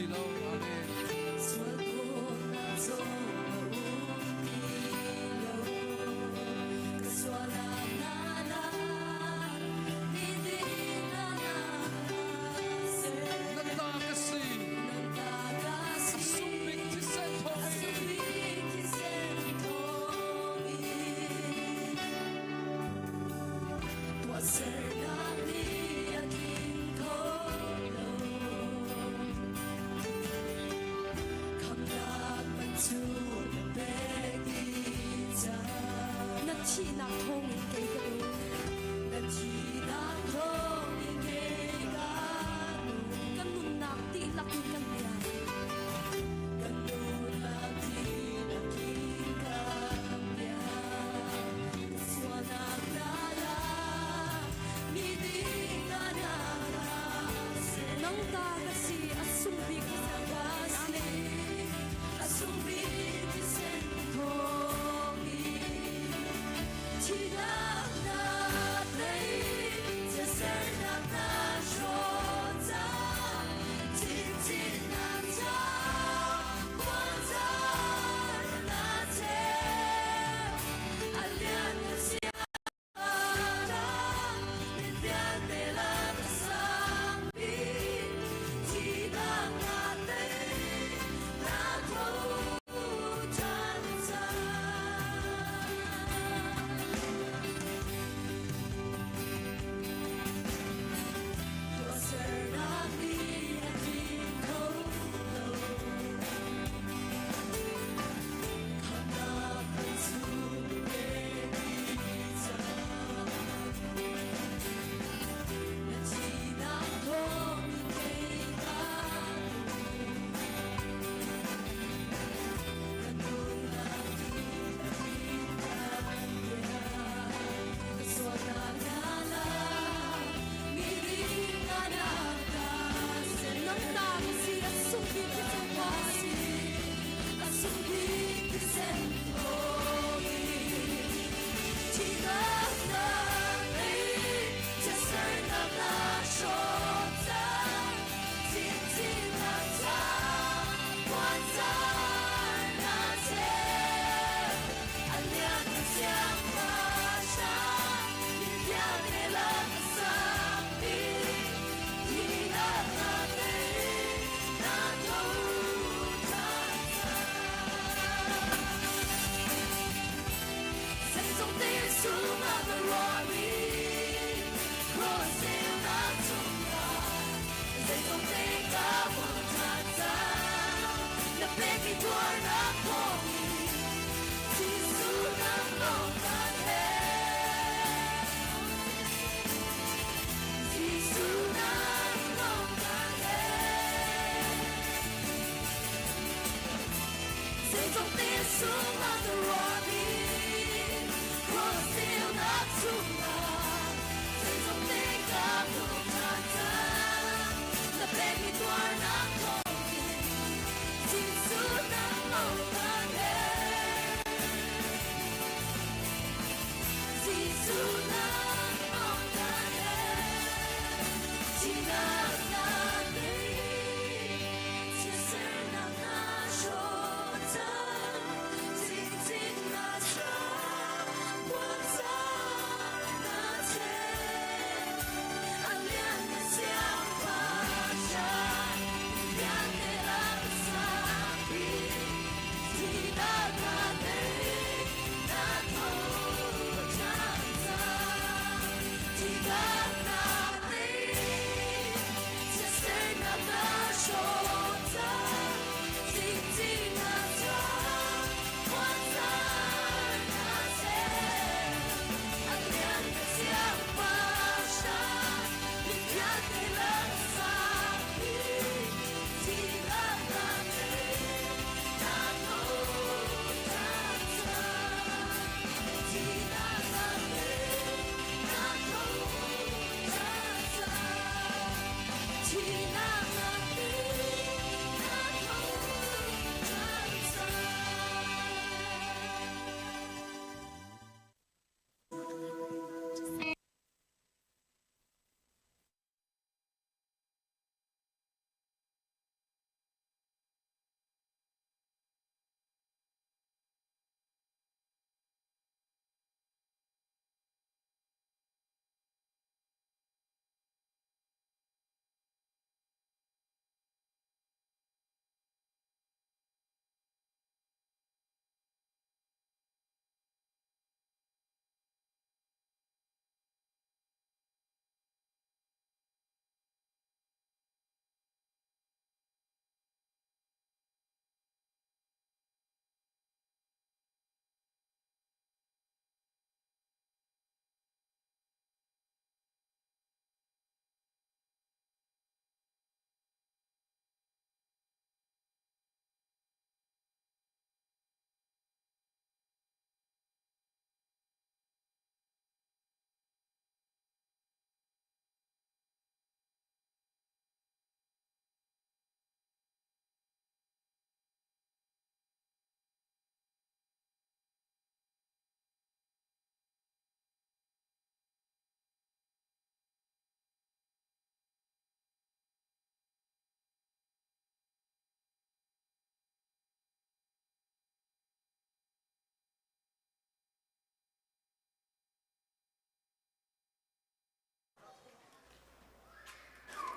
ti lo. Amen. Sual phungnak zong a um ti lo. Ka sualnak na la, nidin na na ser. Na ta ka si. Nang ta ka A si. sung bik thisen A thawngin. sung bik thisen thawngin. Tuahsernak nih a tling kho lo. Khamhnak man cu na pek dih cang. Na thihnak thawngin kei ka nung. Na thihnak thawngin kei ka nung. Kan nunnak dihlak in kan bia. Kan nunnak dihlak in kan bia. Ka sualnak na la, miding na na ka ser. Nang ta ka si, a sung bik thisen thawngin. Amen. A sung bik thisen thawngin. Thihnak na tei, chiatsernak na hrawh cang. Chinchinnak ca, puanzar na cheu. A lianngan siangpahrang, mi vialte lak a sang bik. Thihnak na tei, na tho ṭhan cang. Tuahsernak nih a tling kho lo. Khamhnak kan sung pek dih cang. Na thihnak thawngin kei ka nung. Ka nunnak dihlak in kan bia. Ka sualnak na la, miding na na ka ser. Nang ta ka si, a sung bik thisen thawngin. A sung bik thisen thawngin. Thihnak na tei, chiatsernak na hrawh cang. Chinchinnak ca, puanzar na cheu. A lianngan siangpahrang, mi vialte lak a sang bik. Thihnak na tei, na tho ṭhan cang. Zeizong te sungah ka ruahmi, cross ceunak chungah, zeizong te ka hmuh ṭhan cang. Na pekmi tuarnak thawngin, Jesuh nang lawng kan herh. Jesuh nang lawng kan herh. Zeizong te sungah ka ruahmi, cross ceunak chungah, zeizong te ka hmuh ṭhan cang. Na pekmi tuarnak thawngin, Jesuh nang lawng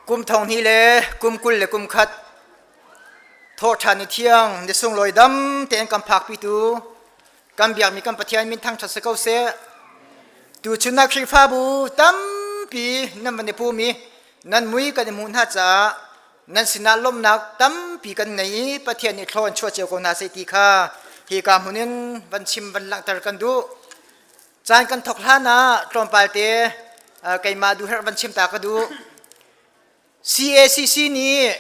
Kum thong hnih le kum 20 le kum khat thawhṭhan ni thiang ni sunglawi dam tein kan phakpitu kan biakmi kan Pathian min thangṭhat si ko seh. Tuchun ah Khrihfabu tampi nan van i pum i nan mui kan i hmuh hna caah nan sinah lawmhnak tampi kan ngei i Pathian nih thlaw in chuah cio ko hna seh ti kha hika hmun in van chim van langhter kan duh. Caan kan thawk hlan ah tlawmpal te keimah duhherh van chim ta ka duh. CACC nih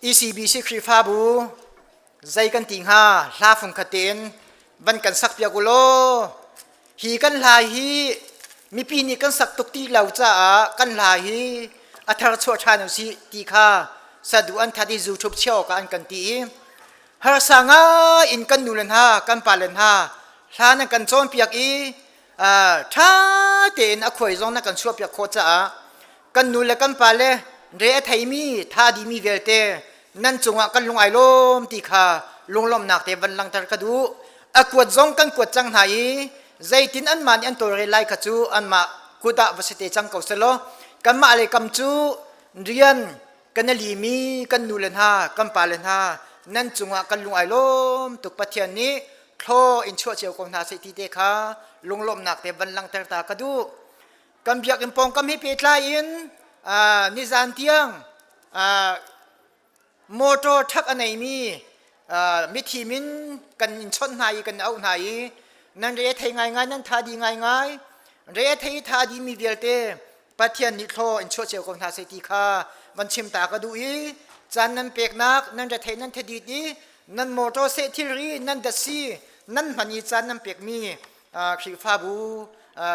ECBC Khrihfabu zei kan ti hnga hla fung khat tein van kan sak piak u law hi kan hla hi mipi nih kan sak tuk ti lo caah kan hla hi a thar chuah ṭhan u sih ti kha sadu an that i YouTube chiah awkah an kan ti i harsa ngai in kan nu le hna kan pa le hna hla nan kan cawnpiak i ṭha tein a khuai zong na kan chuahpiak khawh caah kan nu le kan pa le re a theimi tha dimi vialte nan cungah kan lung ai lawm ti kha lunglawmhnak te van langhter ka duh. A kuat zong kan kuat cang hna i zeitin anmah nih an tawlrel lai kha cu anmah kut ah va si te cang ko selaw kanmah le kam cu rian kan i limi kan nu le hna kan pa le hna nan cungah kan lung ai lawm tuk. Pathian nih thlaw in chuah cio ko hna seh ti te kha lunglawmhnak te van langhter ta ka duh. Kan biakinn pawngkam hi pehtlai in nizan tiang motor ṭhak a neimi mithi min kan in chawnh hna i kan auh hna i nan re thei ngaingai, nan tha di ngaingai. Re thei tha di mi vialte Pathian nih thlaw in chuah cio ko hna seh ti kha van chim ta ka duh i caan nan peknak, nan rethei nan thedit i nan motor seh thilri nan datsi nan hman i caan nan pekmi Khrihfabu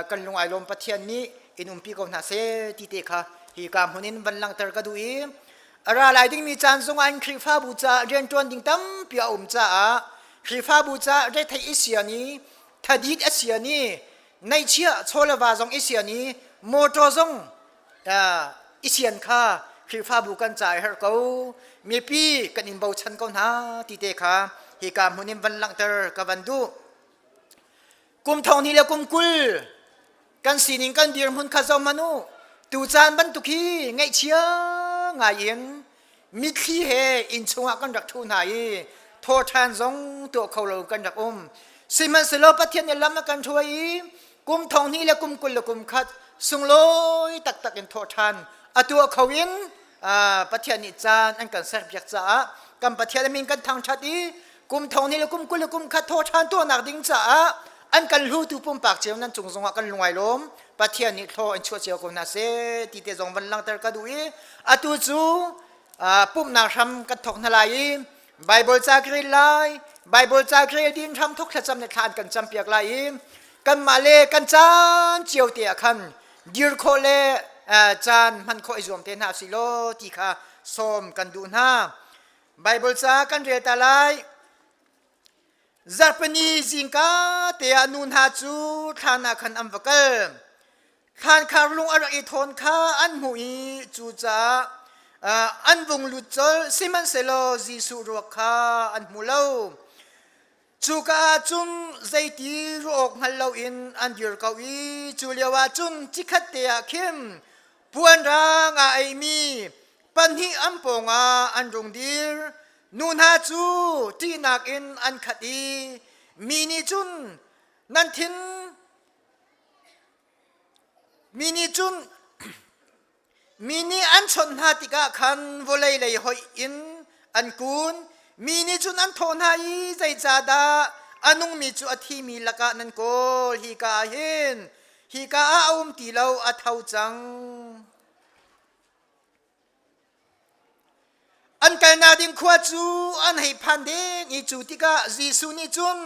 kan lung ai lawm. Pathian nih in umpi ko hna seh ti te kha hi ka hmun in van langhter ka duh i a ra lai dingmi caan zongah in Khrihfabu caah rianṭuan ding tampi a um caah Khrihfabu caah retheih i sian i thadit a sian i neihchiah chawleva zong i sian i motor zong i sian kha Khrihfabu kan ca i herh ko, mipi kan in bochan ko hna ti te kha hika hmun in van langhter ka van duh. Kum thong hnih le kum 20 kan sining kan dirhmun kha zoh hmanh u. Tu caan bantuk hi ngaihchia ngai in mitthli he inn chungah kan rak ṭhu hna i thawṭhan zong tuah kho lo kan rak um. Sihmanhsehlaw Pathian nih lam a kan hruai i kum thong hnih le kum 20 le kum khat sunglawi taktak in thawhṭhan a tuah kho in Pathian nih caan an kan serpiak caah kan Pathian a min kan thangṭhat i kum thong hnih le kum 20 le kum khat thawhṭhan tuahnak ding caah an kan hlutu pumpak cio nan cung zongah kan lungai lawm. Pathian nih thlaw in chuah cio ko hna seh ti te zong van langhter ka duh i atu cu pumhnak hram kan thawk hna lai i Bible ca ka rel lai. Bible ca ka rel din hram thawk thlacam le thla an kan campiak lai i kanmah le kan caan cio te ah khan dir khawh le caan hman khawh i zuam te hna si law ti kha sawm kan duh hna. Bible ca kan rel ta lai. Zarhpini zingka te ah nu hna cu thlan ah khan an va kal. Thlankhar lung a rak i thawn kha an hmuh i cucaah an vung lut colh, sihmanhsehlaw Jesuh ruak kha an hmu lo. Cuka ah cun zeiti ruah awk hngal loin an dir ko i cu lioah cun chikkhat te ah khin puan rang aa eimi pahnih an pawngah an rung dir. Nu hna cu ṭihnak in an khat i mi nih cun nan thin mi nih cun mi nih an chawnh hna tikah khan vawlei lei hoih in an kun. Mi nih cun an thawh hna i, "Zeicahdah a nungmi cu a thimi lakah nan kawl? Hika ah hin hika ah a um ti lo, a tho cang. An kalnak ding khua cu an hei phan deng i cu tikah Jesuh nih cun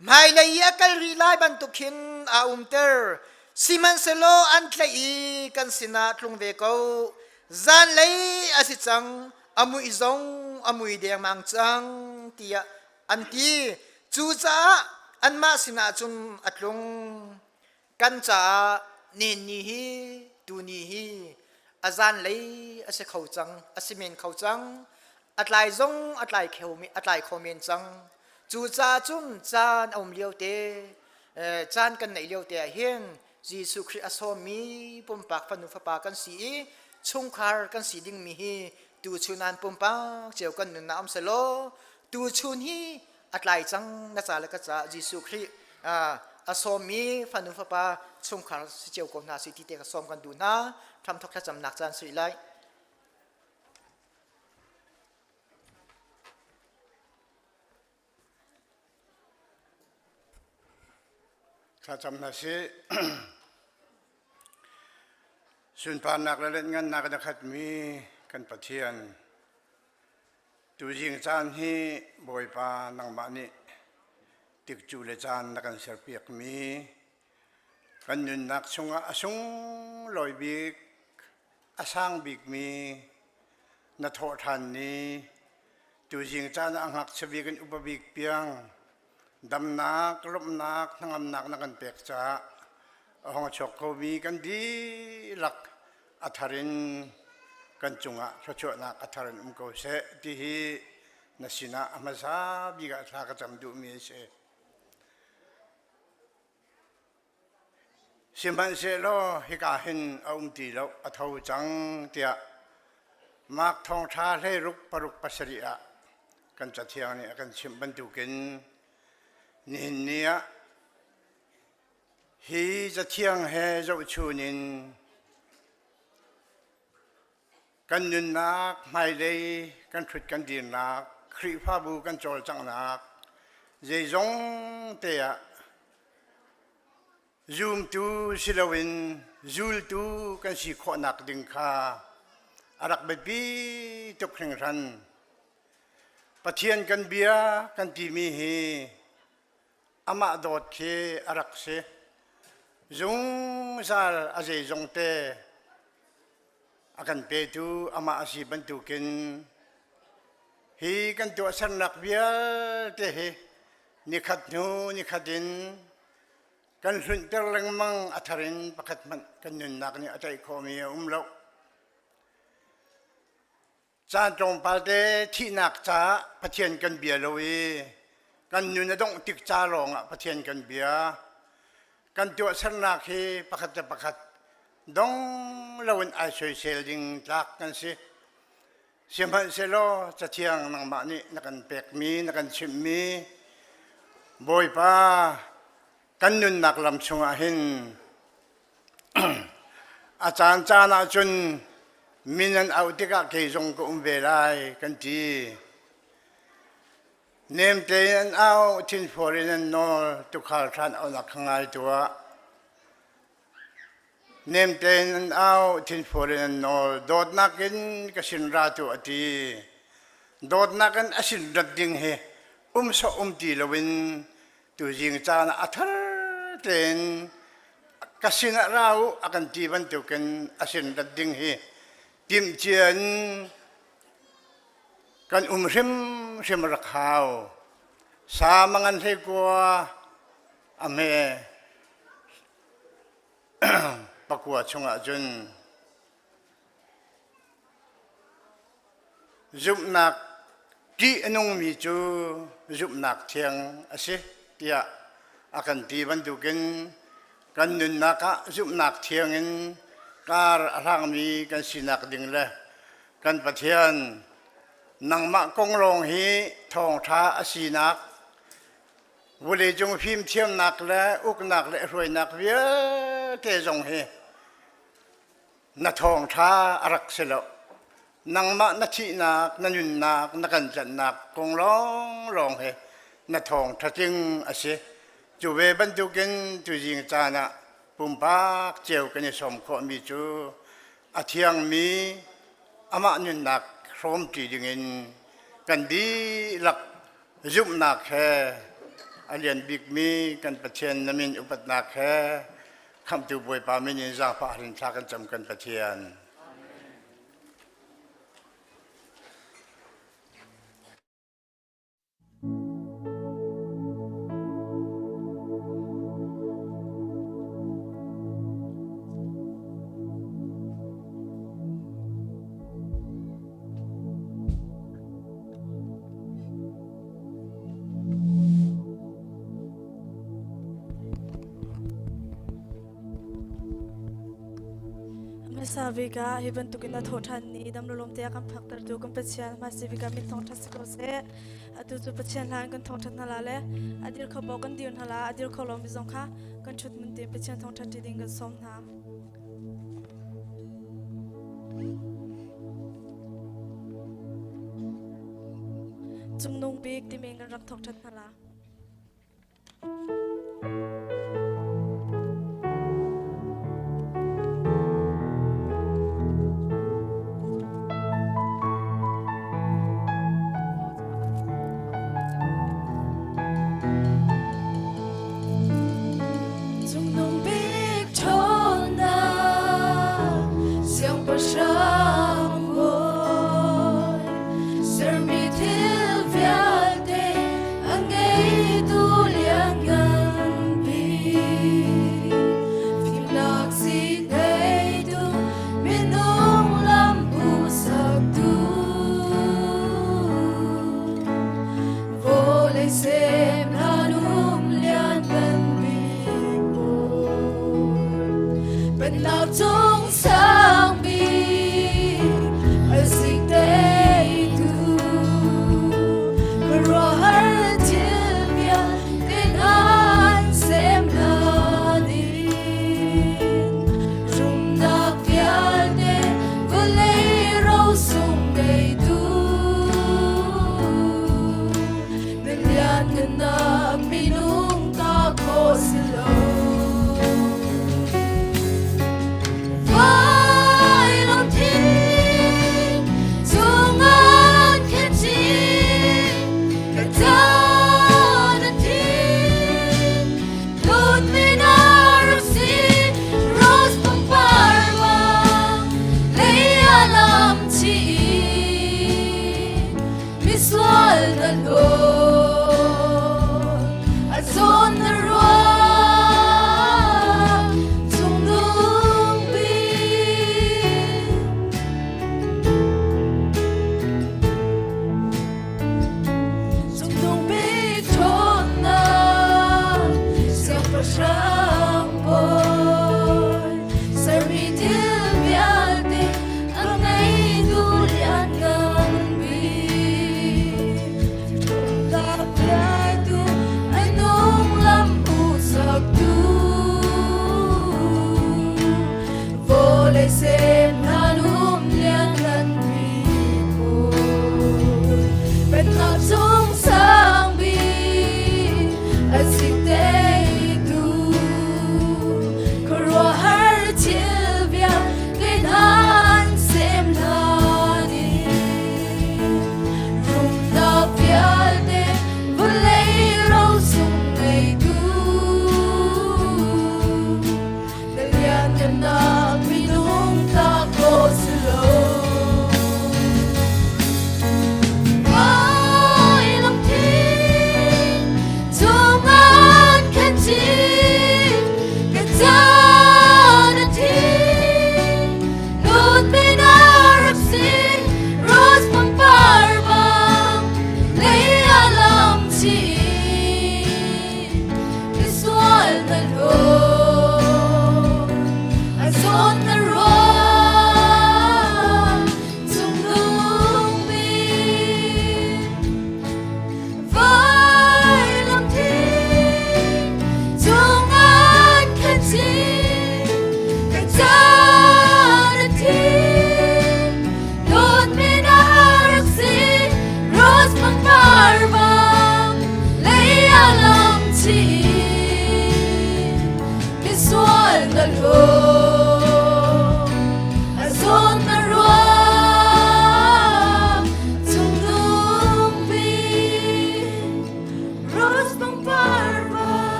hmailei i a kal rih lai bantuk khin aa umter. Sihmanhsehlaw an tlaih i, "Kan sinah tlung ve ko. Zanlei a si cang, a muih zong a mui dengmang cang," tiah an ti. Cucaah anmah sinah cun a tlung. Kan caah nihin ni hi, tuni hi a zanlei a si kho cang, a si men kho cang, a tlai zong a tlai kho a tlai kho men cang. Cucaah cun caan a um lio te, caan kan neih lio te ah hin. Jesuh Khrih a sawmmi pumpak fanu fapa kan si i chungkhar kan si dingmi hi tuchun an pumpak cio kan nunnak um selaw tuchun hi a tlai cang na ca le ka ca Jesuh Khrih a sawmmi fanu fapa chungkhar si cio ko hna si ti te ka sawm kan duh hna hramthok thlacamnak caan sui lai. Thlacam hna sih. Sunparnak le lenhngannak in a khatmi kan Pathian, tuzing caan hi Bawipa nangmah nih tikcu le caan na kan serpiakmi kan nunnak chungah a sunglawi bik, a sang bikmi na thawhṭhan ni tuzing caan ah ngakchia bik in upa bik piang damnak, lawmhnak, hnangamnak na kan pek caah a hong chuak khomi kan dihlak a thar in kan cungah thluachuahnak a thar in um ko seh ti hi na sinah a hmasa bik ah thla ka cam duhmi a si. Sihmanhsehlaw hika hin a um ti lo, a tho cang tiah Mark thawngṭha hleiruk paruk pasarih ah kan Cathiang nih a kan chimh bantukin nihin ni ah hi Cathiang he zohchun in kan nunnak hmailei kan ṭhut kan dirnak Khrihfabu kan cawlcanghnak zeizong te ah Zumtu si loin zultu kan si khawhnak ding kha a rak biapi tuk hringhran. Pathian kan bia kan timi hi amah dawt khi a rak si. Zungzal a zeizong te a kan petu amah a si bantukin hi kan tuahsernak vialte hi nikhat hnu nikhat in kan hlunhter lengmang a thar in pakhat hmanh kan nunnak nih a tlaih khawhmi a um lo. Caan tlawmpal te thihnak caah Pathian kan bia lo i kan nun a dongh tik ca lawngah Pathian kan bia. Kan tuahsernak hi pakhat le pakhat dong loin ai soisel ding tlak kan si. Sihmanhsehlaw Cathiang nangmah nih na kan pekmi, na kan chimhmi Bawipa kan nunnak lam chungah hin a caan caan ahcun min an auh tikah kei zong ka um ve lai kan ti. Nem tein an auh, thinfual in an nawl, tuukhal hran auhnak kha ngai tuah. Nem tein an au, thinfual in an nawl. Dawtnak in ka sin ra tuah a ti. Dawtnak in a sin rat ding hi um sawh um ti loin tuzing caan ah a thar tein ka sinah ra u a kan ti bantukin a sin rat ding hi timhcia in kan um hrimhrim rak hau. Sa mangan hlei kua a hme Pakua chungah cun zumhnak ṭih a nungmi cu zumhnak thiang a si tiah a kan ti bantukin kan nunnak ah zumhnak thiang in kar a hlangmi kan sinak ding le kan Pathian nangmah kong lawng hi thawngṭha a sinak Vawleicung fimthiamnak le uknak le hruainak vialte zong hi na thawngṭha a rak si lo. Nangmah na thihnak, na nunnak, na kan tlanhnak kong lawnglawng hi na thawngṭha tling a si. Cu ve bantukin tuzing caan ah pumpak cio kan i sawm khawhmi cu a thiangmi amah nunnak hrawmṭi dingin kan dihlak Zumhnak he a lian bikmi kan Pathian na min upatnak he Khamhtu Bawipa min in zaangfah hrin thla kan cam kan Pathian. Hmasa bik ah hi bantukin a thawh ṭhan ni damlolawm te a kan phaktertu kan Pathian hmasa bik ah min thawngṭhat si ko seh. Atu cu Pathian hlan kan thawngṭhat hna la le a dir kho paoh kan dir hna la a dir kho lomi zong kha kan ṭhut mun tein Pathian thawngṭhat ṭi ding kan sawm hna. Cungnung bik timi kan rak thawngṭhat hna la. Cungnung bik ṭhawnnak siangpahrang bawi sermi thil vialte a ngeitu lianngan bik fimnak si ngeitu minung lam hmuhsaktu vawlei sem hlan um lianngan bik bawi pennak cung sang bik a zik teitu khuaruahhar thil vialte nan sem hlan in rumnak vialte vawlei rosung ngeitu na lianngannak minung ta khawh si lo.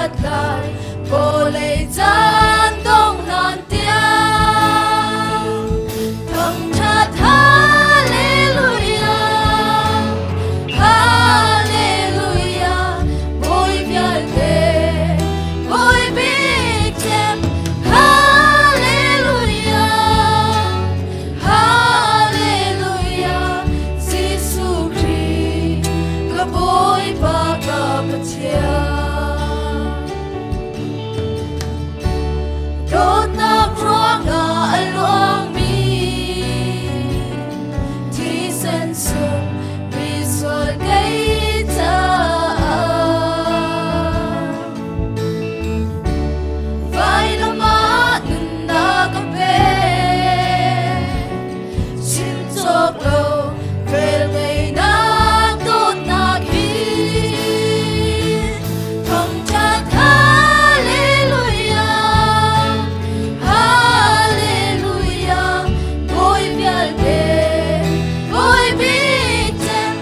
ṭhat lai vawlei caan dong hlan tiang. Thangṭhat Hallelujah, Hallelujah, Bawi vialte, Bawi bik cem. Hallelujah, Hallelujah, Jesuh Khrih, ka Bawipa ka Pathian. Dawtnak ruangah a luangmi thisen sung misual kei caah vailam ah nunnak a pek. Chim cawk lo velngeihnak dawtnak hi thangṭhat Hallelujah, Hallelujah, Bawi vialte, Bawi bik cem.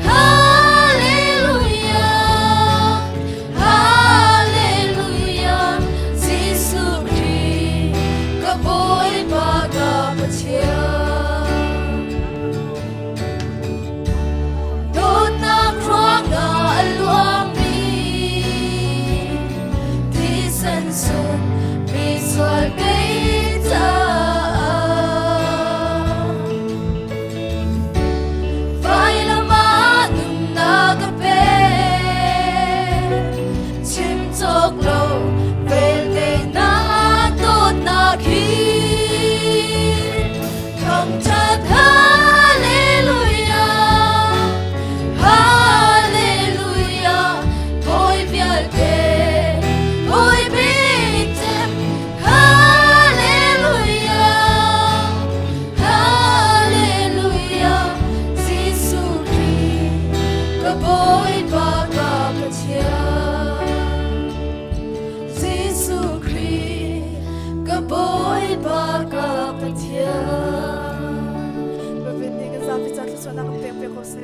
Hallelujah, Hallelujah, Jesuh Khrih, ka Bawipa ka Pathian. Dawtnak ruangah a luangmi thisen sung misual kei caah vailam ah nunnak a pek. Chim cawk lo velngeihnak dawtnak hi thangṭhat Hallelujah, Hallelujah, Bawi vialte, Bawi bik cem. Hallelujah, Hallelujah, Jesuh Khrih, ka Bawipa ka Pathian. Jesuh Khrih, ka Bawipa ka Pathian. Bawipa nih kan zapi ca thluachuahnak kan pek ve ko seh.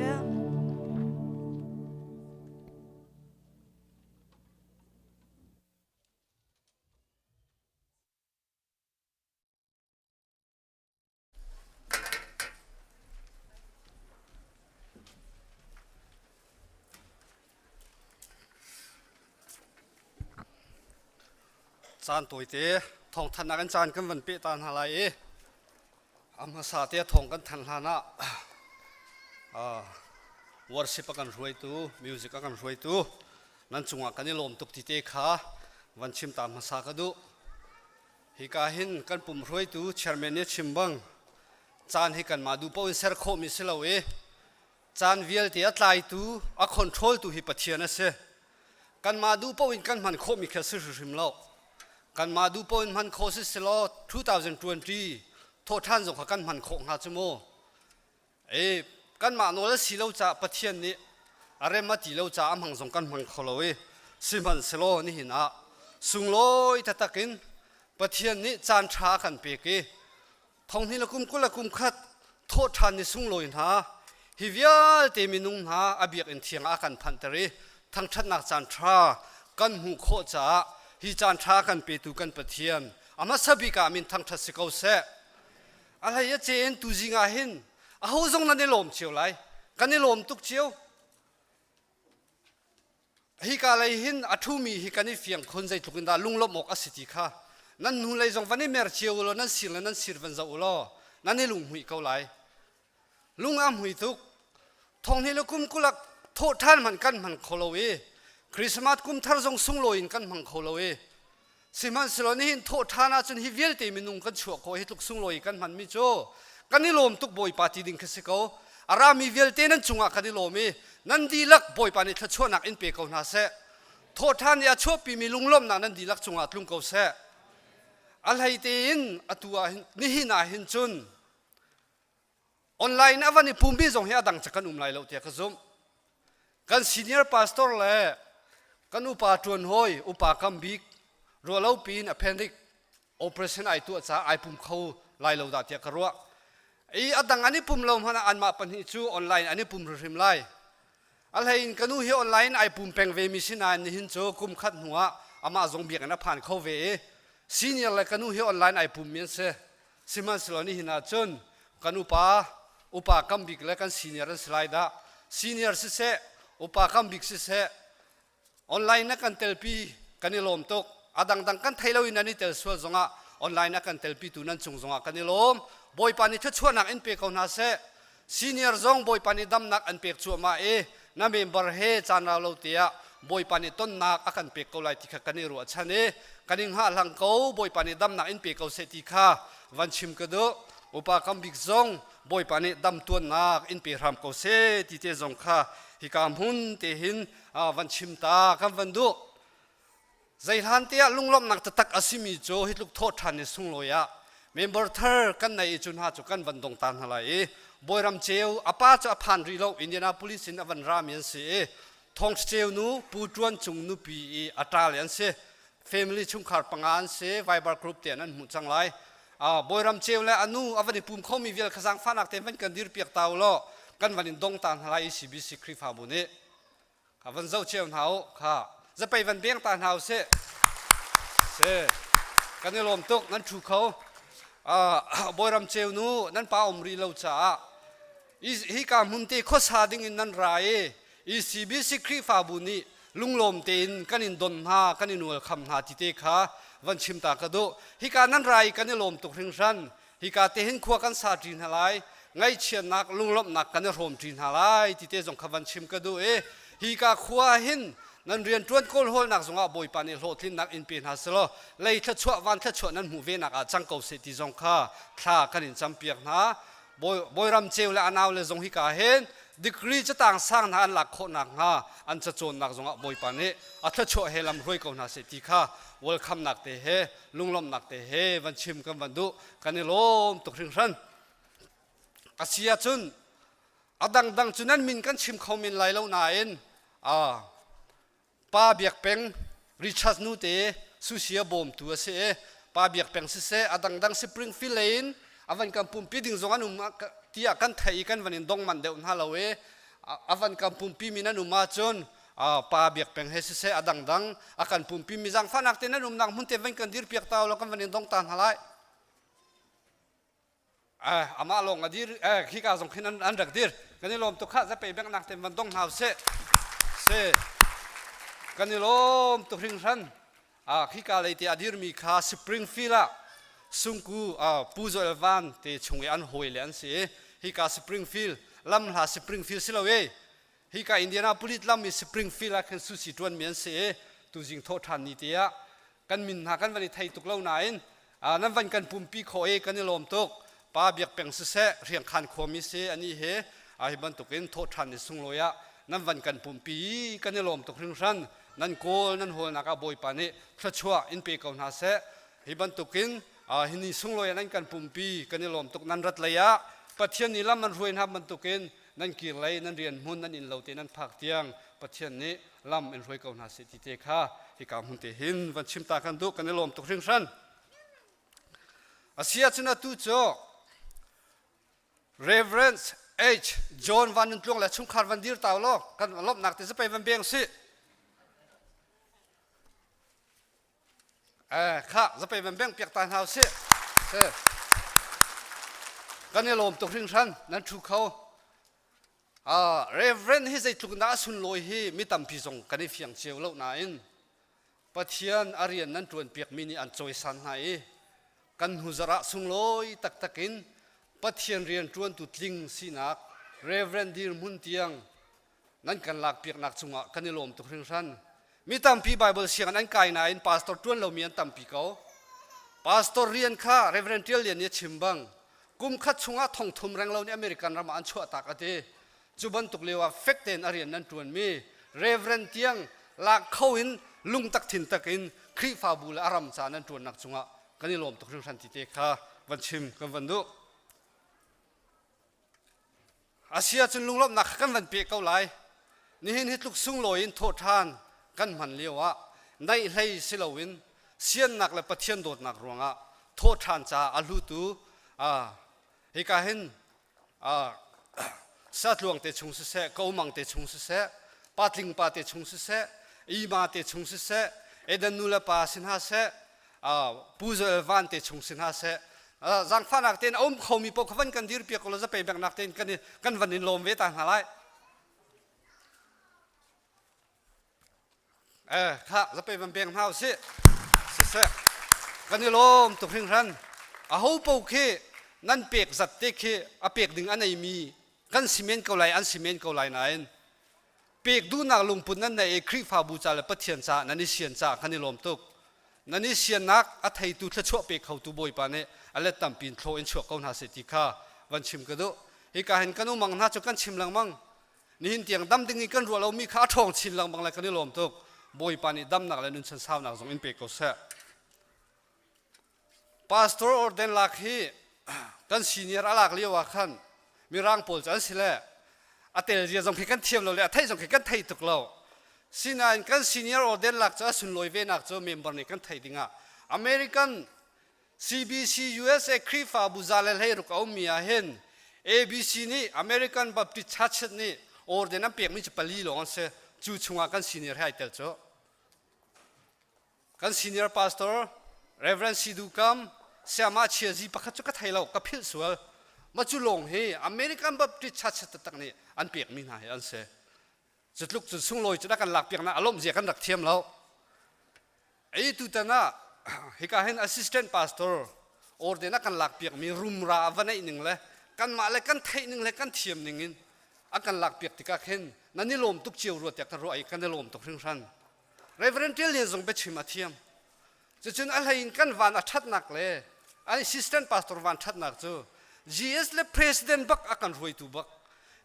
Caan tawite thawngthanhnak in caan kan van peh ta hna lai i a hmasa te thawng kan than hlan ah worship a kan hruaitu music a kan hruaitu nan cungah kan i lawm tuk ti te kha van chim ta hmasa ka duh. Hika hin kan pum hruaitu chairman nih a chim bang caan hi kanmah duh paoh in ser khawhmi si lo i caan vialte a tlaitu a control tu hi Pathian a si. Kanmah duh paoh in kan hman khawhmi khi a si hrimhrim lo. Kanmah duh paoh in hman khawh si selaw 2020 thawhṭhan zong kha kan hman khawh hnga cu mu. E kanmah nawl a si lo caah Pathian nih a rem a ti lo caah a hmang zong kan hmang kho lo i sihmanhsehlaw nihin ah sunglawi taktak in Pathian nih caan ṭha a kan pek i thonghnih le kum 20 le kum khat thawh ṭhan ni sunglawi hna hi vialte minung hna a biakinn thiang ah a kan phanhter i thangṭhatnak caan ṭha kan hmuh khawh caah hi caan ṭha kan petu kan Pathian a hmasa bik ah min thangṭhat si ko seh. A hlei a ce in tuzing ah hin aho zong nan i lawm cio lai. Kan i lawm tuk cio. Hika lei hin a ṭhumi hi kan i fiang khun zeitluk in dah lunglawmh awk a si ti kha nan hnu lei zong van i mer cio u law nan sir le nan sir van zoh u law nan i lunghmuih ko lai. Lung a hmui tuk. Thonghnih le kum kulak thawh ṭhan hmanh kan hman kho lo i Christmas kum thar zong sunglawi in kan hmang kho lo i sihmanhsehlaw nihin thawh ṭhan ahcun hi vialte minung kan chuah khawh hi tluk sunglawi kan hmanmi cu kan i lawm tuk Bawipa ti ding khi si ko. A rami vialte nan cungah kan i lawm i nan dihlak Bawipa nih thluachuahnak in pe ko hna seh. Thawh ṭhan i a chuahpimi lunglawmhnak nan dihlak cungah tlung ko seh. A hlei tein atu ah hin nihin ah hin cun Online a van i pummi zong hi a dang cak kan um lai lo tiah ka zumh. Kan senior pastor le kan upa ṭuan hawi upa kam bik ruahlo piin appendix operation ai tuah caah ai pum kho lai lo dah tiah ka ruah. I a dang an i pum lo hmanh ah anmah pahnih cu online an i pum hrimhrim lai. A hlei in ka nu hi online ai pum peng ve mi si nain nihin cu kum khat hnu ah Amah zong biakinn a phan kho ve i senior le kanu hi online ai pum mi an si. Sihmanhsehlaw nihin ah cun kan upa upa kam bik le kan senior an si lai dah. Senior siseh, upa kam bik siseh, online na kan telpi kan i lawm tuk. A dangdang kan thei lo in nan i tel sual zongah online a kan telpi tu nan cung zongah kan i lawm. Bawipa nih thluachuahnak in pe ko hna seh. Senior zong Bawipa nih damnak an pek cuahmah i na member he caan rau lo tiah Bawipa nih tonnak a kan pek ko lai ti kha kan i ruahchan i kan i hngahhlang ko. Bawipa nih damnak in pe ko seh ti kha van chim ka duh. Upa kam bik zong Bawipa nih dam tuannak in pe hram ko seh ti te zong kha hika hmun te hin van chim ta kan van duh. Zeihlan tiah lunglawmhnak taktak a simi cu hi tluk thawh ṭhan i sunglawi ah member thar kan nei i cu hna cu kan van dong ta hna lai i Bawiram Ceu a pa cu a phan rih lo Indianapolis in a van rami an si i Thawng Ceu nu Pu Ṭuan Cung nupi i a ṭale an si. Family chungkhar panga an si. Viber group te an hmuh cang lai. Bawiram Ceu le a nu a van i pum khomi vial kha zaangfahnak te van kan dir piak ta u law kan van in dong ta hna lai i CBC Khrihfabu nih. Kha van zoh cio hna u kha zapei van beng ta hna u sih si kan i lawm tuk nan ṭhu kho Bawiram Ceu nu nan pa um rih lo caah hika hmun te khuasa ding in nan ra i ECBC Khrihfabu nih lunglawm tein kan in don hna kan in welcome hna ti te kha van chim ta ka duh hika nan ra i kan i lawm tuk hringhran Hika te hin khua kan sa ṭi hna lai, ngaihchiatnak, lunglawmhnak kan i hrawm ṭi hna lai ti te zong kha van chim ka duh i hika khua hin nan rianṭuan kawlhawlnak zongah Bawipa nih hlawhtlinnak in pe hna selaw lei thluachuah van thluachuah nan hmuh ve nak ah cang ko seh ti zong kha thla kan in campiak hna. Bawiram Ceu le a nau le zong hika hin degree catang sang hna an lak khawh nakhnga an cacawnnak zongah Bawipa nih a thluachuah he lam hruai ko hna seh ti kha welcome nak te he lunglawmhnak te he van chim kan van duh. Kan i lawm tuk hringhran. A si ahcun a dangdang cu nan min kan chim kho men lai lo nain Pa Biak Peng Richard nu te Susia bawmtu a si i Pa Biak Peng siseh a dangdang Springfield lei in a van kan pumpi ding zong an um tiah kan theih i kan van in dong manh deuh hna lo i a van kan pumpi mi nan um ahcun Pa Biak Peng he siseh a dangdang a kan pumpi mi zaangfahnak te nan umnak hmun te van kan dir piak ta law kan van in dong ta hna lai. Amah lawng a dir khika zong khin an rak dir. Kan i lawm tuk khah zapei bengnak te van dong hna usih. Si kan i lawm tuk hringhran. Khika lei te a dirmi kha Springfield ah Sungku Pu Joel Van te chung i an hawi le an si i hika Springfield lamhla Springfield si lo e Hika Indianapolis lam i Springfield ah khin sushi ṭuanmi an si i tuzing thawh ṭhan ni te ah kan min hna kan van i thei tuk lo nain nan van kan pumpi khawh i kan i lawm tuk. Pa Biak Peng siseh, Hriangkhan khuami si ani he hi bantukin thawh ṭhan ni sunglawi ah nan van kan pumpi i kan i lawm tuk hringhran. Nan kawl nan hawlnak ah Bawipa nih thluachuah in pe ko hna seh. Hi bantukin hi ni sunglawi ah nan kan pumpi kan i lawm tuk. Nan rat lei ah Pathian nih lam an hruai hna bantukin nan kir lei nan rian hmun nan inn lo te nan phak tiang Pathian nih lam in hruai ko hna seh ti te kha hika hmun te hin van chim ta kan duh. Kan i lawm tuk hringhran. A si ahcun atu cu Reverend H John Van Nun Tluang le chungkhar van dir ta law kan lawmhnak te zapei van beng sih. Kha zapei van beng piak ta hna usih. Kan i lawm tuk hringhran nan ṭhu kho. Reverend hi zeitluk dah a sunlawi hi mi tampi zong kan i fiang cio lo nain Pathian a rian nan ṭuan piakmi nih an cawisan hna i kan hnu zarh ah sunglawi taktak in Pathian rian ṭuantu tling sinak Reverend dirhmun tiang nan kan lakpiaknak cungah kan i lawm tuk hringhran. Mi tampi Bible sianginn an kai nain pastor ṭuan lomi an tampi ko. Pastor rian kha Reverend Ṭial Lian nih a chim bang kum khat chungah thong thum reng lo nih American ram ah an chuahtak a ti. Cu bantuk lio ah fek tein a rian nan ṭuanmi Reverend tiang lak kho in lungtak thin tak in Khrihfabu le a ram ca nan ṭuannak cungah kan i lawm tuk hringhran ti te kha van chim kan van duh. A si ahcun lunglawmhnak kha kan van peh ko lai. Nihin hi tluk sunglawi in thawhṭhan kan hman lio ah naih hlei si loin siannak le Pathian dawtnak ruangah thawhṭhan caah a hlutu hika hin satluang te chung siseh, komang te chung siseh, patling pa te chung siseh, ima te chung siseh, Eden nu le pa si hna seh, Pu Joel Van te chung si hna seh, zaangfahnak tein a um khomi paoh kha van kan dir piak law zapei benghnak tein kan kan van in lawm ve ta hna lai. Eh, kha zapei van beng hna usih. Siseh. Kan i lawm tuk hringhran. A ho po khi nan pek zat te khi a pek ding a neimi kan si men ko lai an si men ko lai nain pek duhnak lungput nan nei i Khrihfabu ca le Pathian caah nan i sian caah kan i lawm tuk. Nan i siannak a theitu thluachuah pe khotu Bawipa nih a let tampi in thlaw in chuak ko hna seh ti kha van chim ka duh. Hika hin kan umang hna cu kan chim lengmang. Nihin tiang dam ding i kan ruah lomi kha a ṭhawng chin lengmang le kan i lawm tuk. Bawipa nih damnak le nunchan saunak zong in pe ko seh. Pastor Orden lak hi kan senior a lak lio ah khan mirang pawl cu an si le a tel zia zong khi kan thiam lo le a theih zong khi kan thei tuk lo. Sinain kan senior Orden lak cu a sunlawi ve nak cu member nih kan theih dingah American CBC USA Khrihfabu za le 16 a ummi ah hin ABC nih American Baptist Church nih orden an pekmi cu pali lawng an si. Cu chungah kan senior he ai tel cu. Kan senior pastor Reverend Sidu Kam Siama Chiazi pakhat cu ka thei lo ka philh sual. Ma cu lawng hi American Baptist Church taktak nih an pekmi hna hi an si. Cutluk cun sunglawi cu kan lak piaknak a lawmh zia kan rak thiam lo. Ei tutan ah hika hin assistant pastor orden a kan lak piakmi rumra a va neih ning le kanmah le kan theih ning le kan thiam ning in a kan lak piak tikah khin nan i lawm tuk cio rua tiah ka ruah i kan i lawm tuk hringhran. Reverend Tial Lian zong biachim a thiam. Cucun a hlei in kan van a ṭhatnak le assistant pastor van ṭhatnak cu GS le president bak a kan hruaitu bak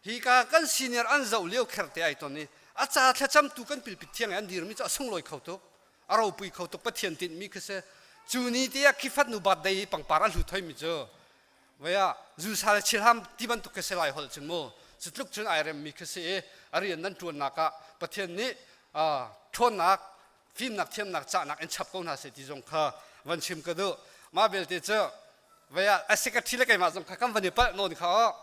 hi ka kan senior an zoh lio kherte ai ton i a ca thlacamtu kan pilpit thiang i an dirmi cu a sunglawi kho tuk a ropui kho tuk Pathian tinhmi khi si cu ni te ah khifat nu birthday i pangpar a hlu thoimi cu Vei ah zusa le chilham ti bantuk khi si lai holh cun mu cu tluk cun ai remmi khi si i a rian nan ṭuannak ah Pathian nih ṭhawnnak fimnak thiamnak cahnak in chap ko hna seh ti zong kha van chim ka duh. Mah belte cu vei ah a secretary le keimah zong kha kan van i palh nawn kha aw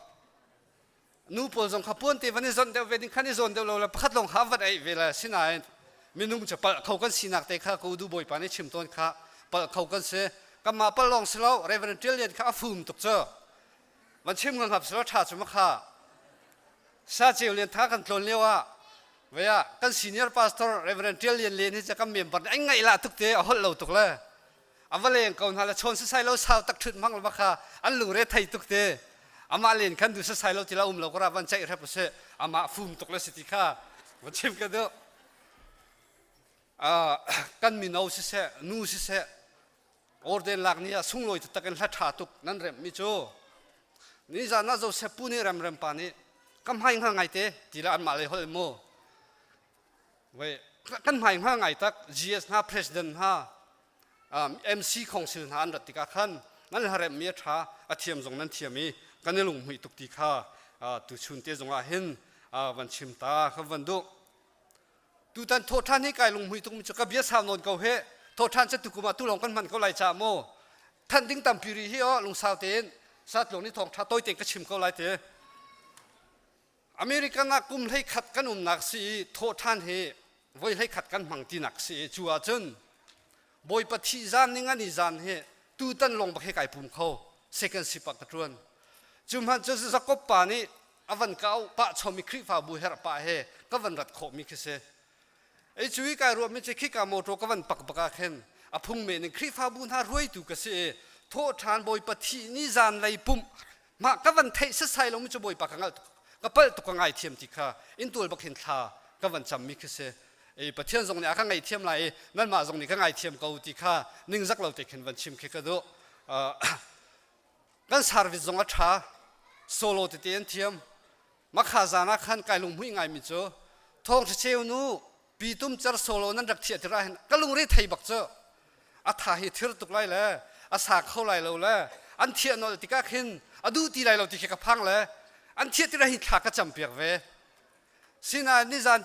nu pawl zong kha puan te van i zonh deuh ve ding khan i zawn deuh lo le pakhat lawng kha van ei ve le sinain minung cu palh kho kan sinak te kha ko du bawipa nih chim tawn kha palh kho kan si kanmah palh lawng si lo Reverend Tial Lian kha a fum tuk cu van chim ngam hap si lo tha cu ma kha sa ceu lian tha kan tlawn lio ah vaya kan senior pastor Reverend Tial Lian Lian hi ca kan member nih an ngaih lah tuk te a holh lo tuk le a va leng ko hna le chawn sasai lo sau tak ṭhut hmang le kha an lungre thei tuk te amah len khan du sasai lo tila um lo kara van ceih hrep se amah fum tuk le si ti kha van chim ka duh kan mino siseh nu siseh orden lak ni ah sunglawi taktak in hla ṭha tuk nan remh mi cu ni zan ah Joseph pu nih remrem pa nih ka hmai hngal ngai te ti la anmah lei holh mu Wei kan hmai hnga ngai tak GS hna president hna MC council hna an rat tikah khan nan harem mi a ṭha a thiam zong nan thiam i kan i lunghmuih tuk ti kha tuchun te zong ah hin van chim ta ka van duh tutan thawhṭhan hi kai lunghmuih tuk mi cu ka bia sau nawn ko he thawhṭhan cu tukum ah tulong kan hman ko lai ca mu than ding tampi ri hi o lungsau tein satlung ni thawng ṭha tawi tein ka chim ko lai te American ah kum 11 kan umnak si i thawhṭhan hi voi 11 kan hmang tinak si i cu ahcun Bawipa thih zan ning ani zan hi tutan lawng bak hi kai pum kho second sip ah ka ṭuan cu hmanh cu Jakob pa nih a van ka auh pah chomi Khrihfabu herh pah he ka van rat khawhmi khi si ei cu i kai ruahmi cu khika motor ka van pak bak ah khin a phung men in Khrihfabu hna ruaitu ka si i thawhṭhan Bawipa thih ni zan lei pumh mah ka van theih setsai lomi cu Bawipa ka ngalh tuk ka palh tuk ka ngaithiam ti kha inntual bak hin thla ka van cammi khi si i Pathian zong nih a ka ngaihthiam lai i nanmah zong nih ka ngaithiam ko ti kha ningzak lo te khin van chim khi ka duh kan service zong a ṭha solo tete an thiam makha zan ah khan kai lunghmuih ngaimi cu thawng cheu nu pi tum cer solo nan rak thiah tirah hin ka lungre thei bak cu a tha hi thir tuk lai le a sa kho lai lo le an thiah nolh tikah khin a duh ti lai lo ti khi ka phang le an thiah tirah hi thla ka cam piak ve sinain nizan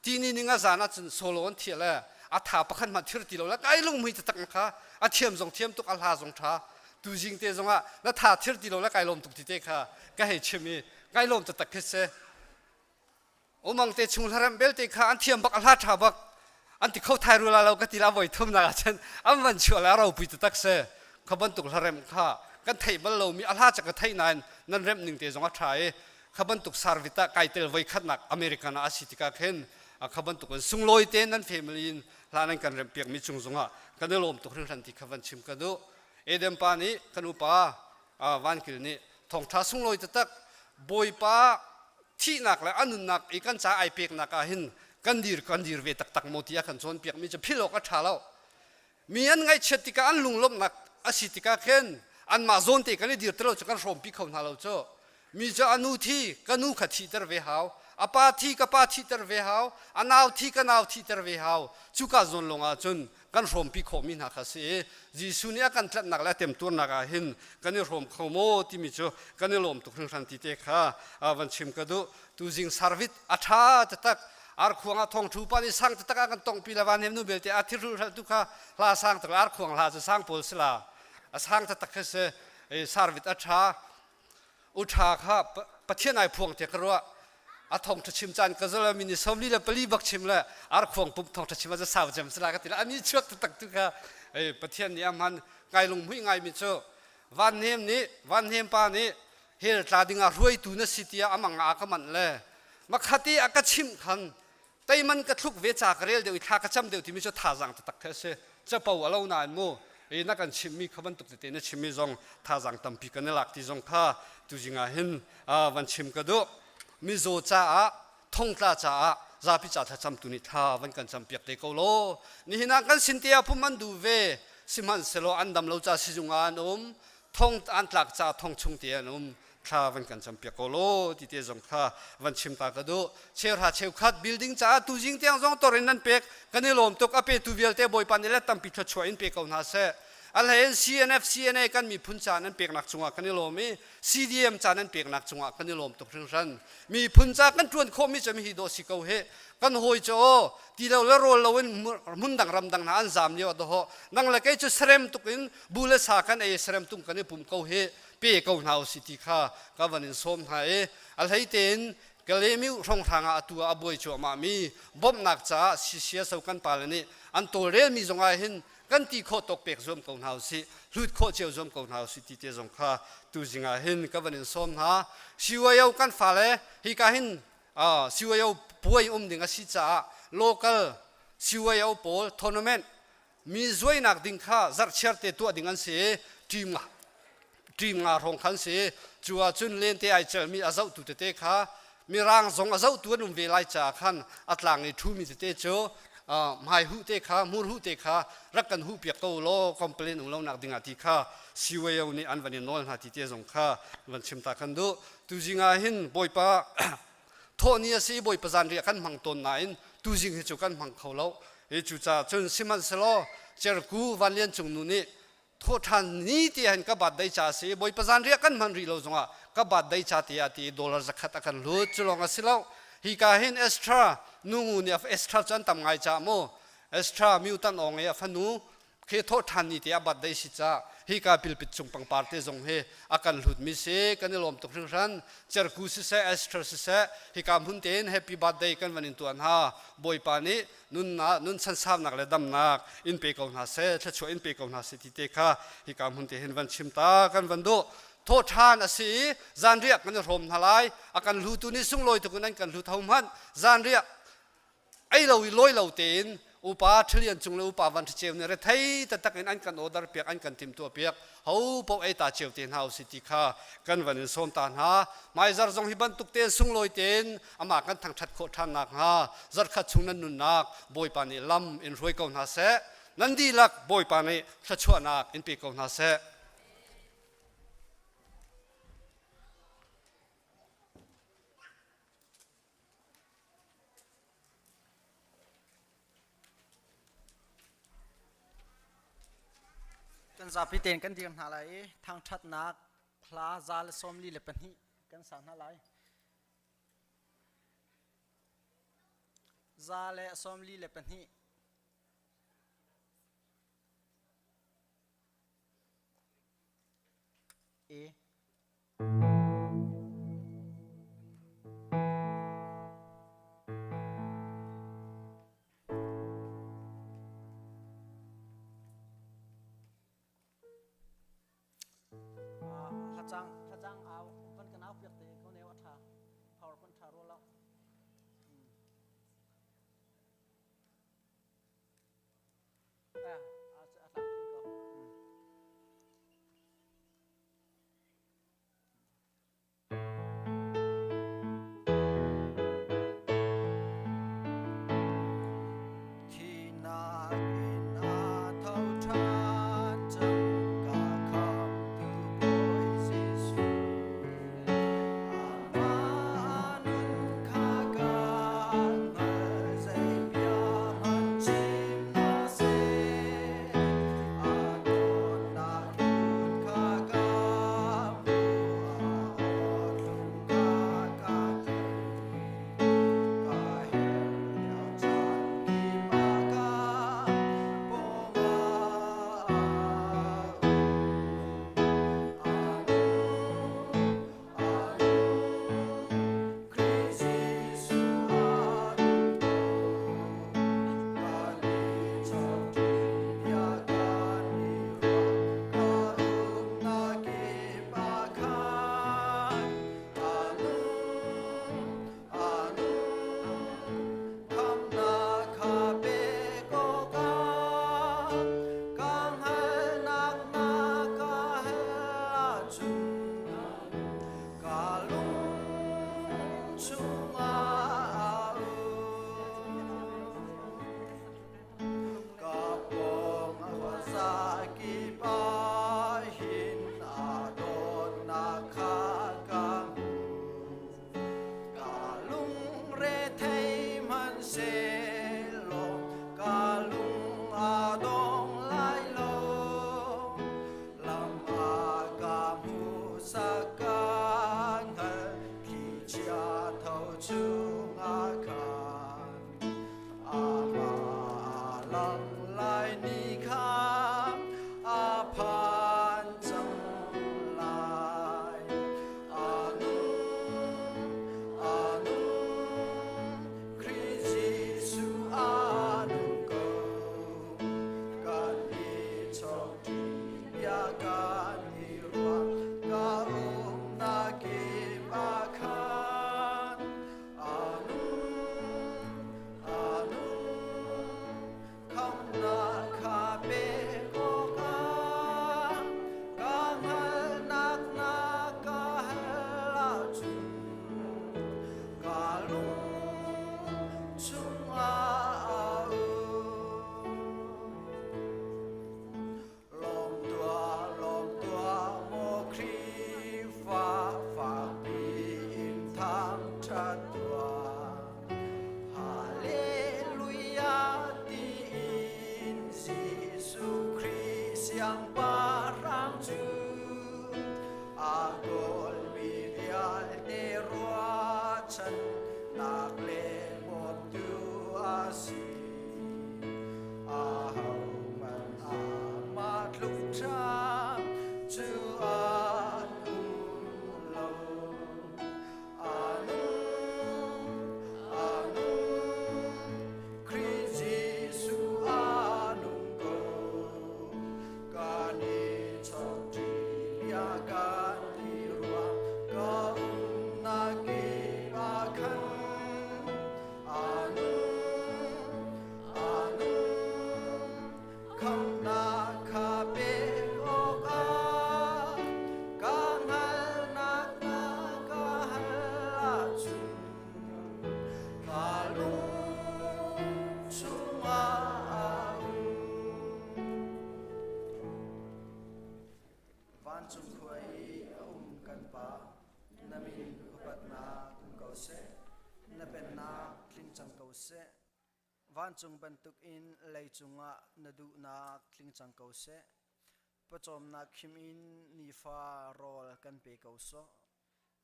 tini ning a zan ahcun solo an thiah le a tha pakhat hmanh thir ti lo le kai lungmui taktak kha a thiam zong thiam tuk a hla zong tha tu zing te zong ah na tha thir ti lo le kai lawm tuk ti te kha ka hei chim i kai lawm taktak khi si Umang te chung hlaremh belte kha an thiam bak a hla ṭha bak. An ti kho thai rula lo ka ti la voi thum nak ah cun an van chuah le a ropui taktak si. Kha bantuk hlarem kha kan theih bal lomi a hla cak ka theih nain nan remh ning te zong a ṭha i kha bantuk service ah kai tel voi khatnak American ah a si tikah khin kha bantuk in sunglawi te nan family in hla nan kan remh piakmi cung zongah kan i lawm tuk hringhran ti kha van chim ka duh. Edem pa nih kan upa Van Kil nih thawngṭha sunglawi taktak Bawipa thihnak le a nunnak i kan ca ai peknak ah hin kan dir kan dir ve taktak maw ti a kan cawnpiakmi cu philh awk a ṭha lo. Mi an ngaihchiat tikah an lunglawmhnak a si tikah khin anmah zawn te kan i dir ti lo cu kan hrawmpi kho hna lo cu. Mi cu a nu thi ka nu kha thihter ve hau, a pa thi ka pa thihter ve hau, a nau thi ka nau thihter ve hau. Cuka zawn lawng ah cun kan hrawmpi khawhmi hna kha si i Jesuh nih a kan tlanhnak le a temtuarnak ah hin kan i hrawm kho maw timi cu kan i lawm tuk hringhran ti te kha van chim ka duh. Tuzing sarvit a ṭha taktak arkhuang ah thongṭhu pa nih sang taktak a kan tongpi le van hem nu belte a thirhru hraltu kha hla sang tak arkhuang hla cu sang pawl si la a sang taktak kha si sarvit a ṭha u ṭha kha Pathian ai phuang tiah ka ruah a thawngṭha chim caan ka zala mi ni 44 bak chim le arkhuang pump thawngṭha chim a sau cem sila ka ti le ani chuak taktak tu kha Pathian nih a hman ngai lunghmuih ngai mi cu van hnem nih van hnem pa nih hell tla ding ah hruaitu na si tiah amang ah ka manh le makhati a ka chimh khan teiman ka thluk ve ca ka rel deuh i thla ka cam deuh timi cu thazaang taktak khi a si capo a lo nain mu i na kan chimmi kha bantuk tete na chimmi zong thazaang tampi kan i lak ti zong kha tuzing ah hin van chim ka duh mizaw caah thongtla caah zapi ca thlacamtu nih thla van kan campiak te ko law nihin ah kan sin te ah phum an duh ve sihmanhsehlaw an dam lo ca sizung ah an um thong an tlak ca thong chung te an um thla van kan campiak ko law ti te zong kha van chim ta ka duh cheuhra cheukhat building caah tuzing tiang zong tor in nan pek kan i lawm tuk a petu vialte bawipa nih le tampi thluachuah in pe ko hna seh a hlei in CNF CNA kan miphun ca nan peknak cungah kan i lawm i CDM ca nan peknak cungah kan i lawm tuk hringhran miphun ca kan ṭuan khawhmi cu hi dawh si ko he kan hawi cu aw ti lo le rawl lo in hmun dang ram dang hna an zam lio ah nang le kei cu serem tuk in bu le sa kan ei serem tung kan i pum ko hi pe ko hna usih ti kha ka van in sawm hna i a hlei tein Kalemiu hrawnghrang ah atu ah a buai cuahmah mi bawmhnak caah CCSO kan pale nih an tawlrelmi zong ah hin kan ti khawh tawk pek zuam ko hna usih hlut khawh cio zuam ko hna usih ti te zong kha tuzing ah hin ka van in sawm hna CYO kan fale hika hin CYO puai um ding a si caah local CYO pawl tournament mi zuainak ding kha zarhchiar te tuah ding an si i team team nga hrawng khan si cu ahcun lente ai celmi a zohtu tete kha mirang zong a zohtu an um ve lai caah khan a tlang i ṭhumi tete cu hmai huh te kha hmur huh te kha rak kan huh piak ko law complain um lonak dingah ti kha CYO nih an van i nawl hna ti te zong kha van chim ta kan duh tuzing ah hin bawipa thawh ni a si bawipa zanriah kan hmang tawn nain tuzing hi cu kan hmang kho lo i cucaah cun sihmanhsehlaw cerku vanlian cung nu nih thawhṭhan ni ti hin ka birthday ca a si bawipa zanriah kan hman rih lo zongah ka birthday ca tiah ti dollar zakhat a kan hlut cu lawng a si lo hika hin Estra nungu nih Estra cu an tam ngai ca mu Estra mutant awng i a fanu khi thawhṭhan ni te a birthday si ca hika pilpit cung pangpar te zong hi a kan hlutmi si kan i lawm tuk hringhran cerku siseh Esther siseh hika hmun tein happy birthday kan van in tuah hna Bawipa nih nunnak nun chansaunak le damnak in pe ko hna seh thluachuah in pe ko hna seh ti te kha hika hmun te hin van chim ta kan van duh thawhṭhan a si i zanriah kan i hrawm hna lai a kan hlutu nih sunglawi tuk in an kan hlut ho hmanh zanriah ei lo i lawi lo tein upa ṭhalian cung le upa van ṭhaceu nih rethei taktak in an kan order piak an kan timhtuah piak ho paoh ei ta cio te hna usih ti kha kan van in sawm ta hna hmaizar zong hi bantuk tein sunglawi tein amah kan thangṭhat khawh ṭhan nakhnga zarhkhat chung nan nunnak Bawipa nih lam in hruai ko hna seh nan dihlak Bawipa nih thluachuahnak in pe ko hna seh. Kan zapi tein kan dir hna lai i thangṭhatnak hla 142 kan sa hna lai. 142. E. lai ni kha a phan cang lai. A nung, a nung, Khrih Jesuh a nung ko. Kan i chawkṭi bia kan i ruah, ka umnak kip ah khan. A nung, a nung, khamnak kha pek awkah ka hngalhnak na ka hal ahcun ka lung chungah a um. Lawm tuah, lawm tuah, maw Khrihfa fakpi in thangṭhat tuah. Hallelujah tiin Jesuh Khrih Siangpahrang cu a kawlmi vialte ruahchannak le bawmtu a si. Ahohmanh amah tluk ṭha cu an um lo. A nung, a nung, Khrih Jesuh a nung ko. Kan i chawkṭi bia kan i ruah, ka umnak kip ah khan. A nung, a nung, khamnak kha pek awkah ka hngalhnak na ka hal ahcun ka lung chungah a um. Vancung khua i a um kan Pa, na min upatnak um ko seh, na pennak tling cang ko seh. Vancung bantukin leicung ah na duhnak tling cang ko seh. Pawcawmnak khim in nifa rawl kan pe ko sawh.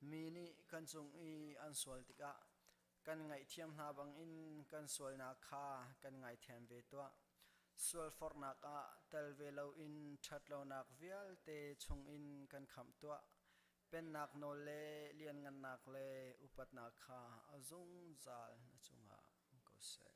Mi nih kan cung i an sual tikah kan ngaihthiam hna bangin kan sualnak kha kan ngaithiam ve tuah. Sualforhnak ah tel ve loin ṭhatlonak vialte chungin kan khamh tuah. Pennak nawl le lianngannak le upatnak kha a zungzal na cungah um ko seh.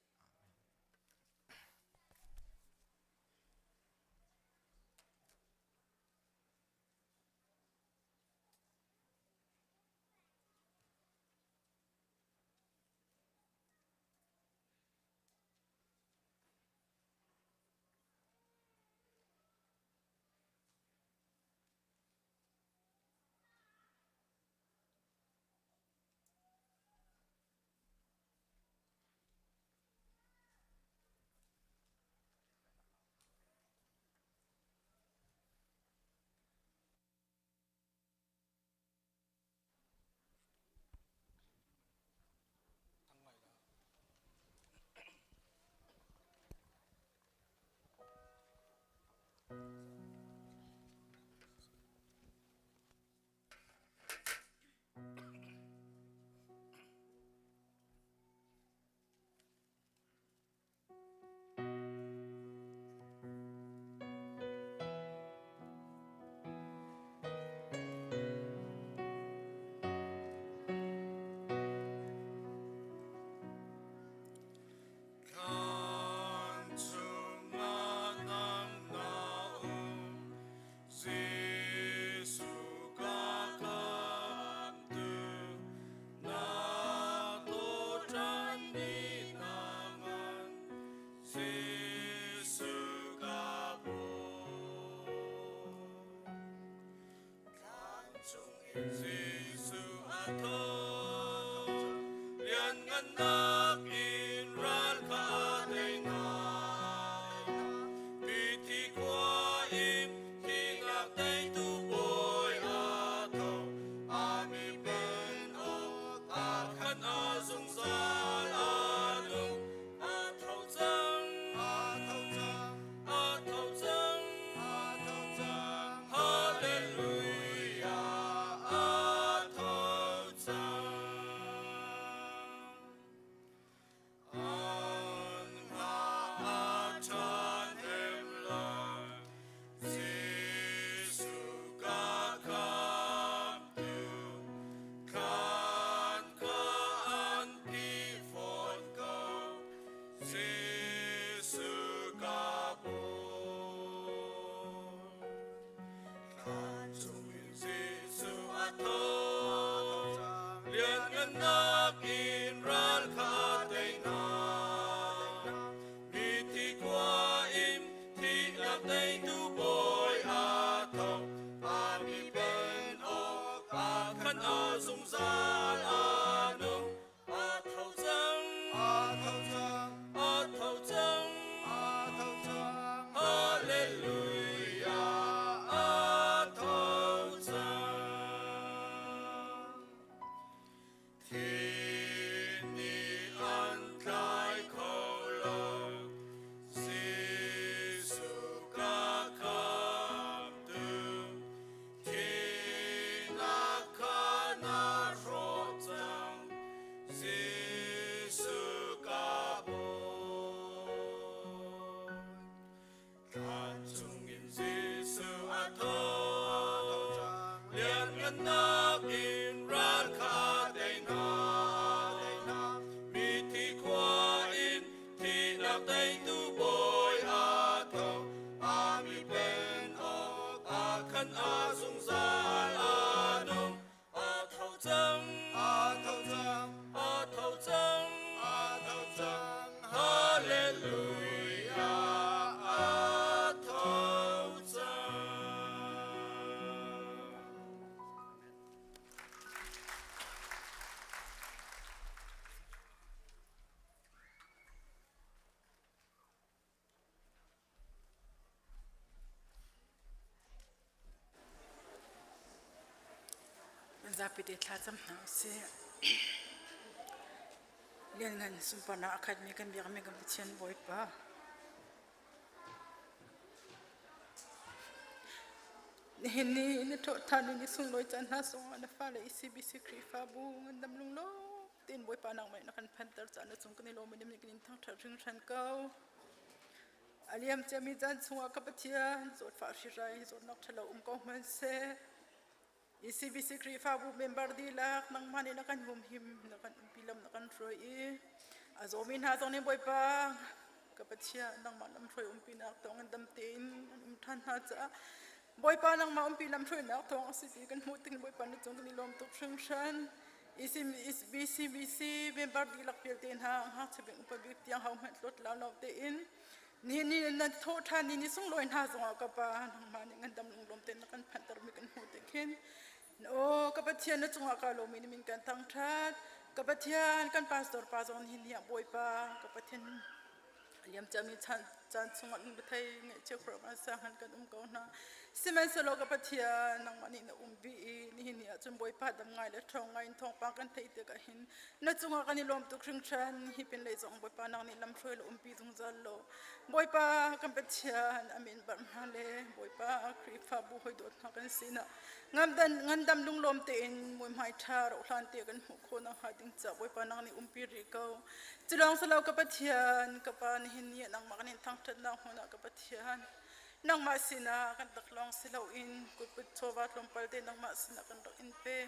Amen. Jesuh a tho, lianngannak in ral kha a tei hna. Mithi khua in thihnak teitu Bawi a tho, a mi pen awk ah khan a zungzal a nung. A tho cang, a tho cang, a tho cang, a tho cang. Hallelujah, a tho cang. Lianngannak in ral kha tei hna. Mithi khua in thihnak teitu Bawi a tho. A mi pen awk a khan a zungzal a nung. A tho cang, a tho cang, a tho cang, a tho cang. Hallelujah, a tho cang. Zapi te thlacam hna usih. Lianngan sunparnak a khatmi kan biakmi kan Pathian Bawipa. Nihin ni na ṭhawhṭhan ni sunglawi caan hna sungah na fale ECBC Khrihfabu ngandam lunglawm tein Bawipa nangmah na kan phanter caan na cung kan i lawm i na min kan in thangṭhat hringhran ko. A liam ciami caan chungah ka Pathian zawtfah hrirai zawtnak ṭhalo um ko hmanhseh ECBC Khrihfabu member dihlak nangmah nih na kan humhim na kan umpi lam na kan hruai i a zawmi hna zong nih Bawipa ka Pathian nangmah lam hruai umpinak thawng in dam tein an um ṭhan hna caah Bawipa nangmah umpi lam hruainak thawng a si ti kan hmuh tik Bawipa na cung kan i lawm tuk hringhran. ECBC member dihlak vialte hna ngakchia bik upa bik tiang ho hmanh tlawt lau lo tein Nihin ni na thawh ṭhan ni ni sunglawi hna zongah ka Pa nangmah nih ngandam lunglawm tein na kan phanhtermi kan hmuh tik hin aw ka Pathian na cungah ka lawm i na min kan thangṭhat. Ka Pathian kan pastor pa zong nihin ni ah Bawipa ka Pathian a liam ciami caan chungah lungretheih ngaihchia khuaruahhar han kan um ko hna. Sihmanhsehlaw ka Pathian nangmah nih na um bi i nihin ni ah cun Bawipa dam ngai le ṭhawng ngai in thawngpang kan theih tikah hin na cungah kan i lawm tuk hringhran. Hi pin lei zong Bawipa nang nih lamhruai le umpi zungzal law Bawipa kan Pathian amin bar hna le Bawipa Khrihfabu hawi dawt hna kan sinah ngandam lunglawm tein muihmai ṭha rohlan te kan hmuh khawh nakhnga ding ca Bawipa nang nih umpi rih ko. Culawng silo ka Pathian, ka Pa nihin ni ah nangmah kan in thangṭhatnak hmun ah ka Pathian, nangmah sinah kan taklawng si loin kutput chawva tlawmpal te nangmah sinah kan rak in pe.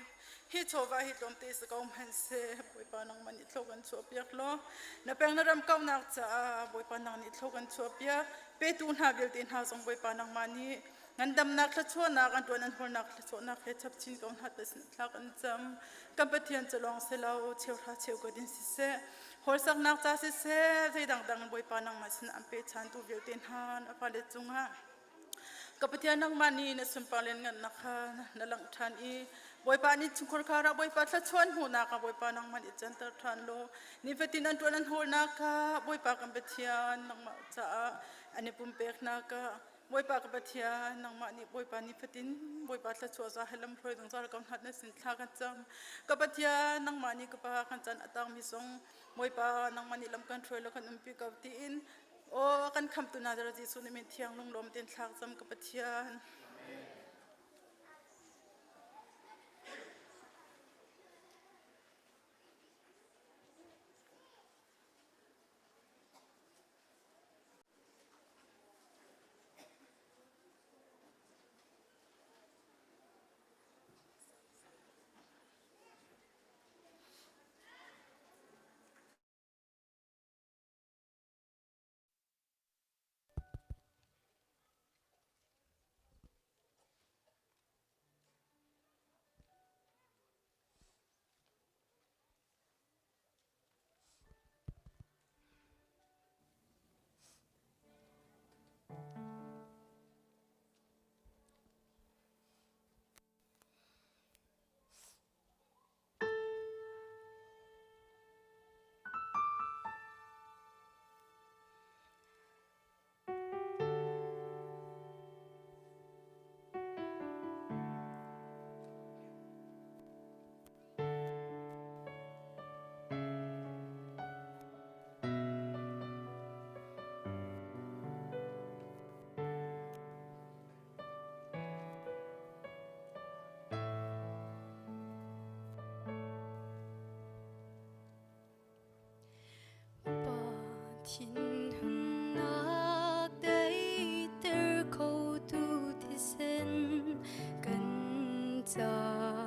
Hi chawva hi tlawmte si ko hmanhseh Bawipa nangmah nih thlaw kan chuahpiak law na peng na ram kauhnak caah Bawipa nang nih thlaw kan chuahpiak. Petu hna vialte hna zong Bawipa nangmah nih ngandamnak thluachuahnak an ṭuan an hawlnak thluachuahnak he chap chin ko hna te sin thla kan cam. Kan Pathian cu lawng si lo cheuhra cheukhat in siseh hawlsaknak ca siseh zeidang dang Bawipa nangmah sin an pechantu vialte hna na fale cungah ka Pathian nangmah nih na sunpar lianngannak kha na langh ṭhan i Bawipa nih chungkhar khar ah Bawipa thluachuah hmuhnak ah Bawipa nangmah nih canter ṭhan law nifatin an ṭuan an hawlnak kha Bawipa kan Pathian nangmah caah an i pumpeknak ah Bawipa ka Pathian, nangmah nih Bawipa nifatin Bawipa thluachuah za he lam hruai zungzal ko hna na sin thla kan cam. Ka Pathian, nangmah nih ka pa kan chan a tangmi zong Bawipa nangmah nih lam kan hruai lo kan umpi ko tiin aw kan khamtu Nazareth Jesuh nih min thiang lunglawm tein thla cam ka Pathian. Thinhunnak daihter khotu thisen kan ca.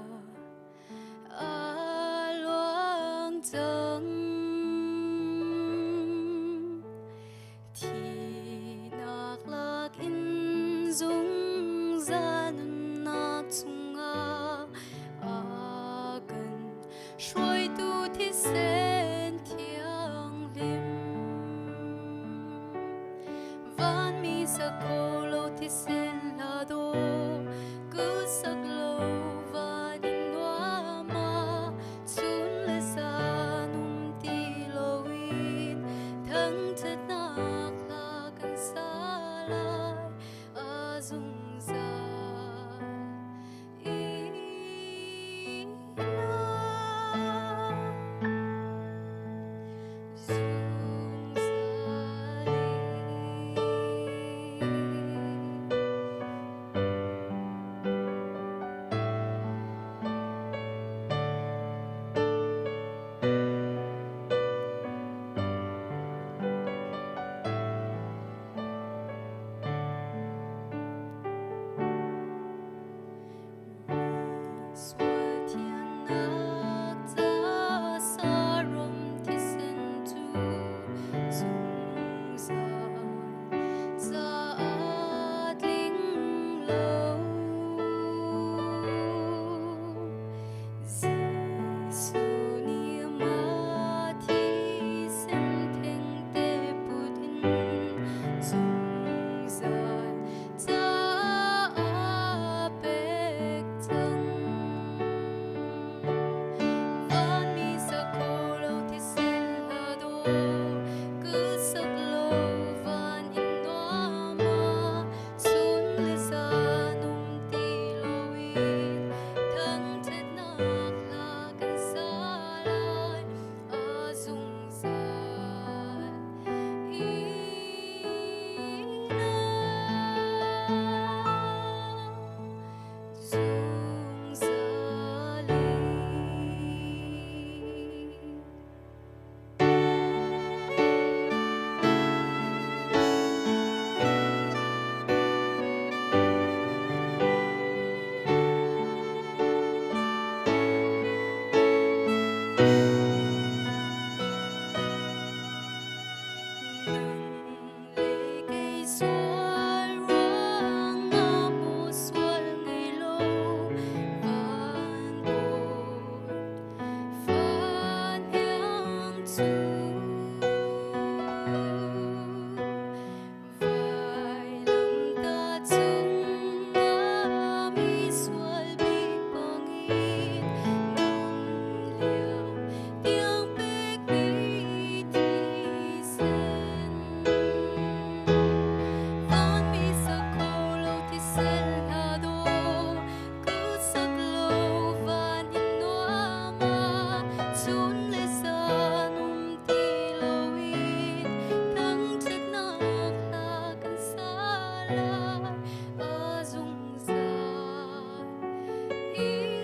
Sa kholo thisen la do ku sak lo va din nuama chun le sa num ti lo in thang that nak la kan sa lai a zungzal Sual thiannak ca saram thisen cu zungzal caah tling lo. Jesuh nih mah thisen thengte put in zungzal caah pek cang. Vanmi sakholo thisen hla do ku sak lo van in nuama chun le zan um ti loin thangṭhatnak hla kan sa lai a zungzal ina zungzal in. Nang le kei sual ruangah maw sual ngei lo van bawi van iang cu vailamtah cungah mi sual bik bangin nun liam tiang pekmi thisen. Vanmi sakholo thisen hla do ku sak lo van in nuama chun le zan um ti loin thangṭhatnak hla kan sa lai a zungzal ina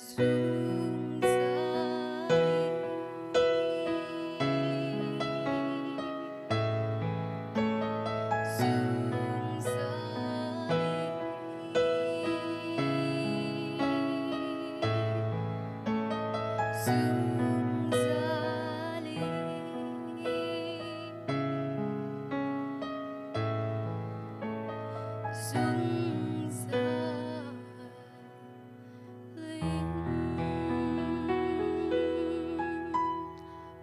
zungzal in. Zungzal in. Zungzal in. Zungzal in.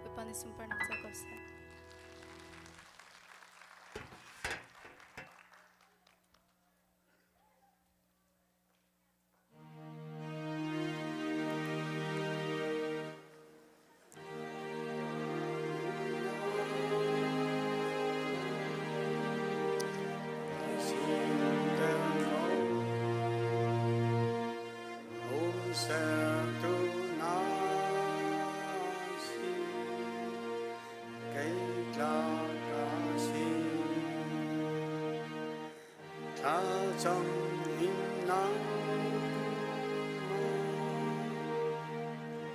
Bawipa nih sunparnak co ko seh. Sertu na si kei tla ka si thla cam in nang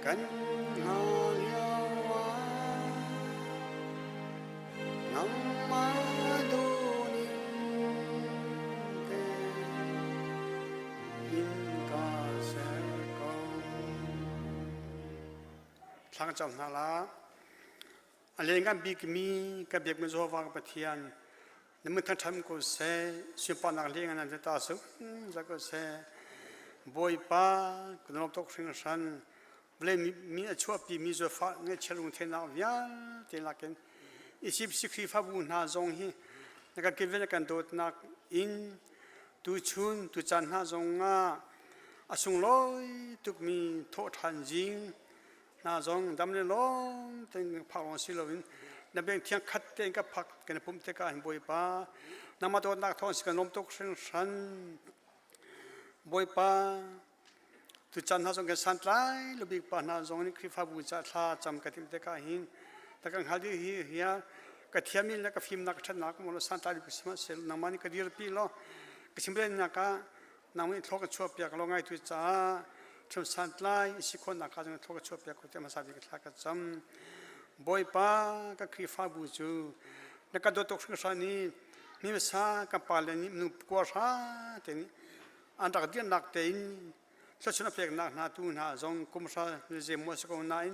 kan hna lio ah nangmah duhning te in ka ser ko. Thlang cam hna la. A lianngan bikmi ka biakmi Jehovah ka Pathian, na min thangṭhat ko seh, sunparnak lianngan nan ta sung za ko seh. Bawipa, kan lawm tuk hringhran. Vawlei mi a chuahpimi zawtfah ngaihchia lungtheihnak vialte lakin ECBC Khrihfabu hna zong hi na kan kilven na kan dawtnak in tuchun tucaan hna zong ah a sunglawi tukmi thawhṭhan zing hna zong dam le lawm tein phak lawng si loin na beng thiang khat tein ka phak kan i pumh tikah hin Bawipa nangmah dawtnak thawng si kan lawm tuk hringhran. Bawipa tuchan hna zong kan santlai lo bik pa hna zong nih Khrihfabu ca thla cam ka timh tikah hin ta kan hngal dih hi hiya ka thiam in le ka fimnak ka ṭhatnak mo lo santlai bik sihmanhsehlaw nangmah nih ka dirpi law ka chimrennak ah nangmah nih thlawh ka chuah piak law ngaitu caah ṭhum santlai si khawhnak ka zong thlawh ka chuah piak ko tiah hmasa bik thla ka cam. Bawipa ka Khrihfabu cu na ka dawt tuk hringhran i mi hmasa kan pale nih nu kua hra te nih an rak dirnak tein thluachuah peknak hna tu hna zong kum hra zeimaw a si ko nain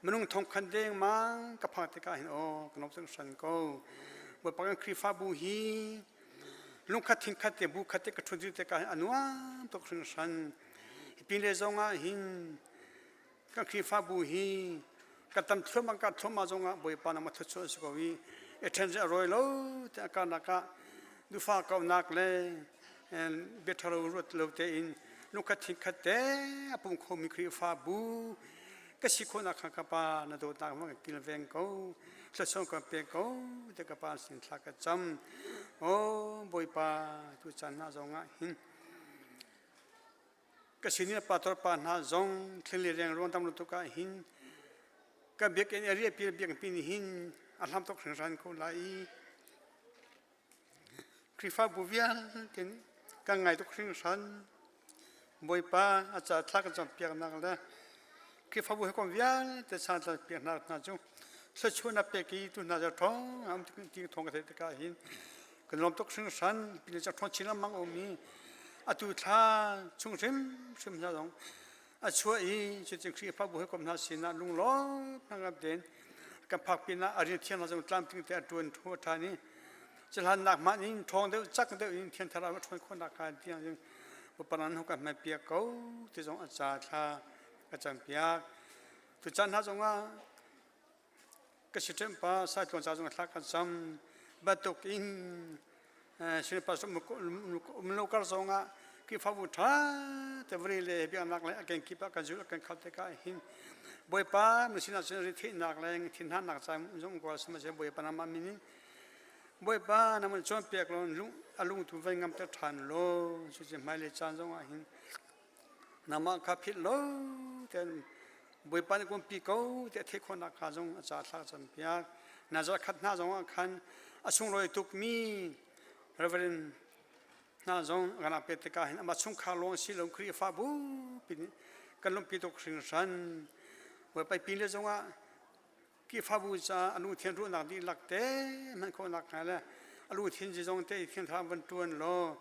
minung thongkhat dengmang ka phak tikah hin aw ka lawm hringhran ko. Bawipa kan Khrihfabu hi lungkhat thinkhat te bu khat te ka ṭhut tikah hin a nuam tuk hringhran. Hi pin le zong ah hin kan Khrihfabu hi ka tam thluahmah ka thluahmah zongah Bawipa nangmah thluachuah a si ko i i ṭhen a rawi lo tiah karlak ah dufa kauhnak le bia ṭhalo ruat lo tein lungkhat thinkhat te a pum khomi Khrihfabu ka si khawhnak kha ka pa na dawtnak ma ka kilveng ko thluachuah ka pe ko te ka pa sin thla ka cam. O Bawipa, tu caan hna zongah hin ka sin i pastor pa hna zong thil reng ruang tam tuk ah hin ka biakinn area pi biakinn pi nih hin a hlam tuk hringhran ko lai i Khrihfabu vialte nih kan ngai tuk hringhran. Bawipa a ca thla kan cawnpiaknak le Khrihfabu hawikom vialte sa cawnpiaknak hna cu thluachuahnak pek i tu hna cu ṭhawng a um ti thawng ka theih tikah hin kan lawm tuk hringhran. Pin cu ṭhawn chin lengmang a um i atu thla chung hrimhrim hna zong a chuah i cutin Khrihfabu hawikom hna sinah lunglawm hnangam tein kan phak pinah a rian thiang hna zong tlamtling te a ṭuan ṭhan i cuhlannak hmanh in ṭhawng deuh cak deuh in thian thlarau a ṭhawn khawhnak kha tiang in uparan hu kan hman piak ko ti zong a ca thla ka cam piak. Tu caan hna zongah ka siṭem pa saitluan ca zong thla kan cam bantuk in sinpa um lo kar zongah Khrihfabu ṭha te vawlei le biaknak le a kenkip ah kan zulh kan khal tikah hin Bawipa na sinah cun retheihnak le thinhannak ca zong kawl sihmanhsehlaw Bawipa nangmah min in Bawipa nangmah cawnpiak law lung a lungthu van ngamter ṭhan law cucu hmailei caan zongah hin nangmah kha philh lo ten Bawipa nih kumpi ko tiah theih khawhnak kha zong a ca thla campiak. Na zarh khat hna zongah khan a sunglawi tukmi Reverend hna zong kan pe tikah hin amah chungkhar lawng si lo Khrihfabu pin kan lawmhpi tuk hringhran. Bawipa pin le zongah Khrihfabu caah a lungthin ruahnak dihlak te hman khawhnak hnga le a lungthin zong te thiang thlarau van ṭuan law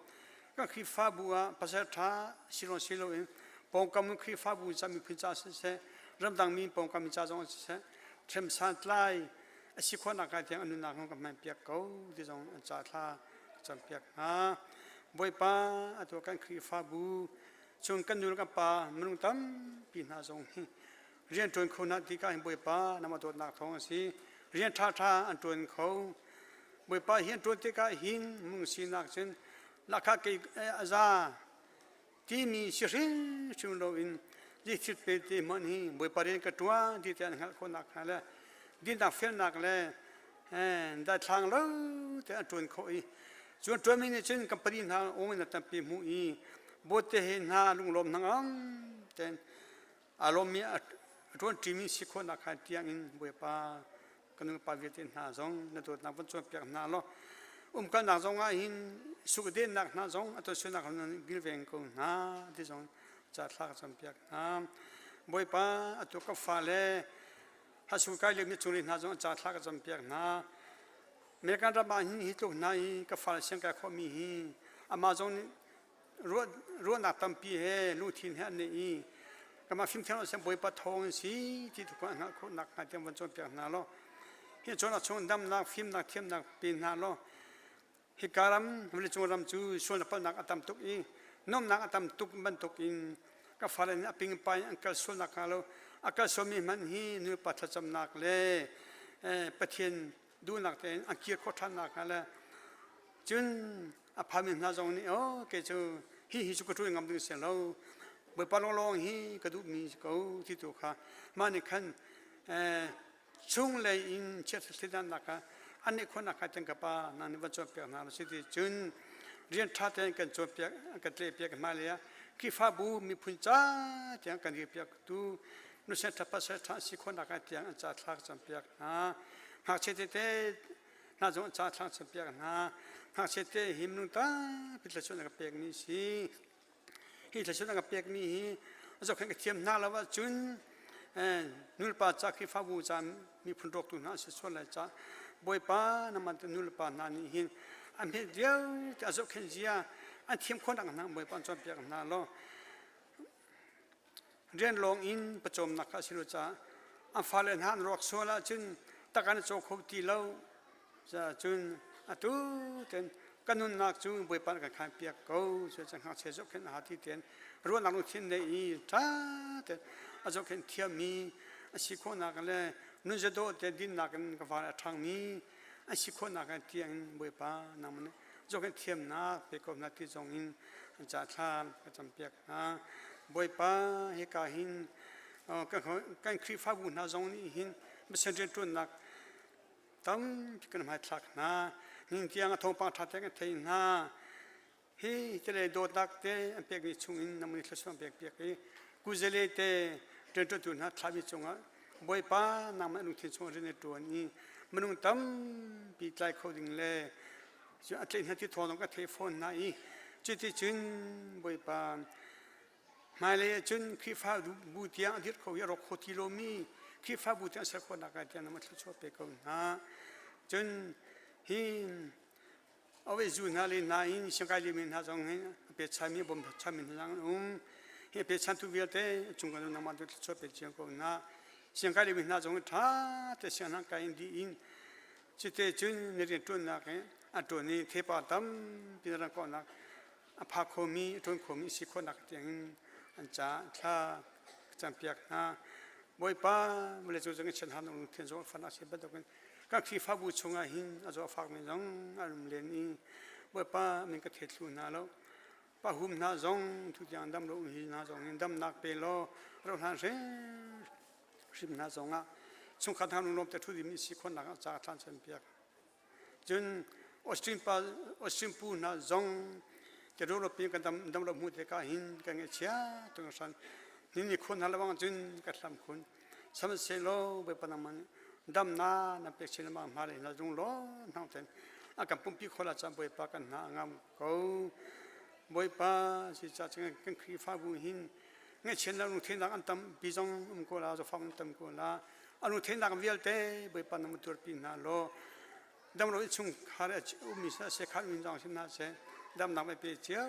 kan Khrihfabu ah pasal ṭha si lawng si loin pawngkam Khrihfabu ca miphun ca siseh ramdang mi pawngkam ca zong siseh ṭhem santlai a si khawhnak hnga tiang a nunnak zong ka hman piak ko ti zong an ca thla campiak hna. Bawipa atu kan Khrihfabu chung kan nu le kan pa minung tampi hna zong hi rian ṭuan kho na ti ka hin Bawipa nama dawtnak thawng a si. Rian ṭhaṭha an ṭuan kho. Bawipa hi an ṭuan tikah hin mung sinak cun lakha kei a za timi si hrimhrim loin thil pe te hmanh hi Bawipa rian ka ṭuan ti te an hngalh khawhnak hnga le dinnak felnak le daithlang lo te an ṭuan khawh i cu an ṭuanmi nih cun company hna ong in a tampi hmuh i bawte he hna lunglawm hnangam ten aa lawmmi a ṭuanṭimi si khawhnak kha tiangin Bawipa kan nupa vialte hna zong na dawtnak van cawnpiak hna law umkalnak zong ah hin sukdennak hna zong a tonsunak nan kilveng ko hna ti zong ca thla ka cawnpiak hna. Bawipa atu ka fale hasung kai liomi chung hna zong ca thla ka cawnpiak hna. American ram ah hin hi tluk hna i ka fale siang kai khawhmi hi amah zong nih ruahnak tampi he lungthin he an nei i kanmah fimthiam lo Bawipa thawng in si ti tu kha hngalh khawhnak hnga tiang van cawnpiak hna law hi cawnnak chung damnak fimnak thiamnak pe hna law hika ram vawleicung ram cu sualnak palhnak a tam tuk i nuamhnak a tam tuk bantuk in. Ka fale nih a pingpai an kal sual nakhnga lo a kal sualmi hmanh hi nulepa thlacamnak le Pathian duhnak tein an kir khawh ṭhan nakhnga le cun a phami hna zong nih oh kei cu hi hi cu ka ṭuan ngam ding si lo Bawipa lawnglawng hi ka duhmi si ko ti tu kha mah nih khan chunglei in chiat thleidannak kha an nih khawhnak kha tiang ka pa nang nih van cawnpiak hna si ti cun rian ṭha tein kan cawnpiak kan tlehpiak hna le Khrihfabu miphun ca tiang kan ripiak tu nusen ṭha pasal ṭha si khawhnak ah tiang an ca thlak campiak hna ngakchia tete hna zong an ca thlak campiak hna ngakchia te hi minung tampi thluachuah ka pekmi si Hi thluachuah ka pekmi hi zohkhenh ka thiam hna lo ahcun nulepa ca Khrihfabu ca miphun rawktu hna an si sual lai ca Bawipa nangmah te nulepa hna nih hin an hmet lio te a zohkhenh zia an thiam khawhnak hna Bawipa an cawnpiak hna law rian lawng in pawcawmnak kha a si lo caah an fale hna an rawk sual ahcun tak an caw kho ti lo cun atu ten kan nunnak cu Bawipa nih kan khan piak ko cu cun ngakchia zohkhenh a ti ten ruahnak lungthin nei i ṭha ten a zohkhenh thiammi a si khawhnak le nun zadawh te dinnak in ka val a ṭhangmi an si khawhnak tiang in Bawipa nangmah nih zohkhenh thiamnak pe ko hna ti zong in an ca thla ka campiak hna. Bawipa hika hin kan Khrihfabu hna zong nih hin mission rianṭuannak tampi kan hmaithlak hna. Ning tiang a thawngpang ṭha te kan thei hna. Hi tile dawtnak te an pekmi chungin namuni thluachuah an pekpiak i kuzele te rianṭuantu hna thlahmi cungah Bawipa nangmah lungthin chung rian na ṭuan i minung tampi tlai kho ding le cu a tlaih hna ti thawng ka theih fawn hna i cuticun Bawipa hmailei ah cun Khrihfabu tiang a dirh kho i a rawk kho ti lomi Khrihfabu tiang ser khawhnak ah tiang nama thluachuah pe ko hna. Cun hi awe zu hna le hna in siangkai limi hna zong hi a pechanmi bawm chanmi hna zong an um. Hi a pechantu vialte cung kan nangmah tu thluachuah pe cio ko hna. Siangkai limi hna zong hi ṭha te sianginn kai in dih in Cuti cun na rianṭuannak hi a ṭuan i theipar tampi na ran kawhnak a pha khomi, a ṭuan khomi si khawhnak tiangin an caah thla ka campiak hna. Bawipa, vawlei cung zong in chianham na lungthin zong a fan a si bantukin kan Khrihfabu chungah hin a zaw a fakmi zong an um len i Bawipa min ka thei thlu hna lo. Pahum hna zong tutiang dam lo hi hna zong hin damnak pe law ro hlan hrim hna zongah chungkhat hna lunglawm te ṭhu dimi si khawhnak ah ca thlan chan piak. Cun Austin pa Austin pu hna zong te ro pi kan dam dam lo hmu te ka hin kan ngaihchia tung hran ni ni khun hna lawang cun ka thlam khun sihmanhsehlaw Bawipa nangmah nih damnak na pek chin lengmang hma le hna lung law hnang ten a kan pumpi khawh la caan Bawipa kan hna a ngam ko Bawipa si ca cun kan Khrihfabu hin ngaihchiatnak lungthinnak an tampi zong um ko la zawfak an tam ko la a lungthinnak vialte Bawipa na tuarpi hna law damlo innchungkhar ummi se khat min zong sim hna seh damnak mai pe cio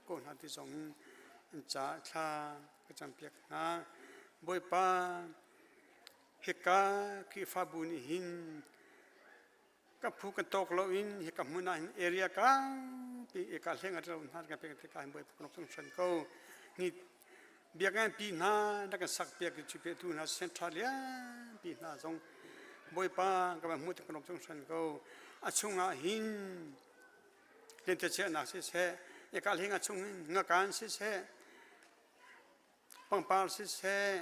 ko hna ti zong in an ca thla ka campiak hna Bawipa hika Khrihfabu nih hin ka phu kan tawk lo in hika hmun ah hin area kaupi eka hleng a ro hna kan pek te ka hin Bawipa kan tung hran ko ni biakinn pi hna na kan sak piak cu pe tu hna central lian pi hna zong Bawipa ka van hmu te kan tung hran ko a chungah hin lentechiahnak siseh eka hleng a chung hin ngakan siseh Pangpar siseh,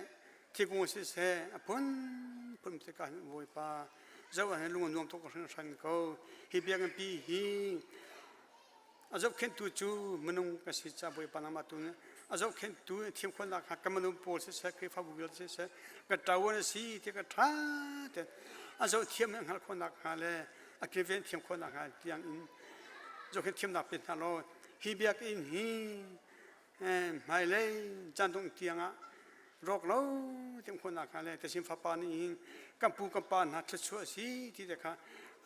thingkung siseh, a phunphun tikah hin Bawipa zoh ah hin lung a nuam tuk hringhran ko. Hi biakinn pi hi a zohkhenhtu cu minung ka si caah Bawipa nangmah tu nih a zohkhenhtu thiam khawhnak kha ka minung pawl siseh, Khrihfabu vialte siseh, ka ṭavuan a si ti ka ṭha tein a zoh thiam in a hngalh khawhnak hnga le a kilven thiam khawhnak hnga tiang in zohkhenh thiamnak pe hna law hi biakinn hi Hmailei caan dongh tiangah rawk lo tim khawhnak hnga le techin fapa nih hin kan pu kan pa hna thluachuah a si ti te kha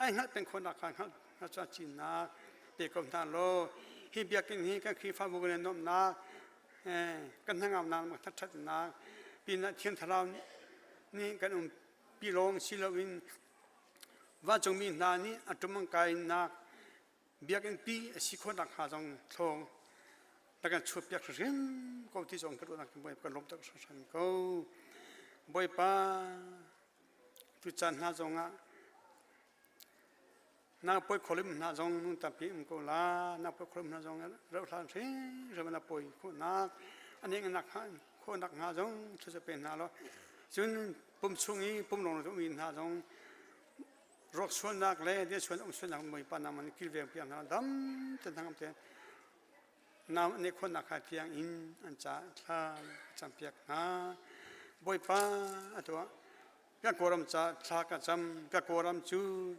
ai hngalh peng khawhnak kha hngalh hngalh cinnak pe ko hna law hi biakinn hi kan Khrihfabu kan i nuamhnak kan hnangamnak ṭhatnak pinah Thiang Thlarau nih kan umpi lawng si loin vancungmi hna nih a ṭum an kainak biakinn pi a si khawh nakhnga zong thlawng. Na kan chuahpiak hrim ko ti zong ka ruahnak Bawipa kan lawm tak hringhran ko. Bawipa tu caan hna zongah na poi kholim hna zong nung tampi um ko la na poi kholim hna zong rauh hlan hrimhrim na poi khawhnak ane nak khawhnak hnga zong thluachuah pe hna law cun pum chung i pum lawng um hna zong ruak sualnak le dia sual um sualnak Bawipa na man kilveng piak hna dam te hnangam te na ne khawhnak kha tiang in an ca thla cam piak hna Bawipa atu Ka Kawlram ca thla ka cam. Ka Kawlram cu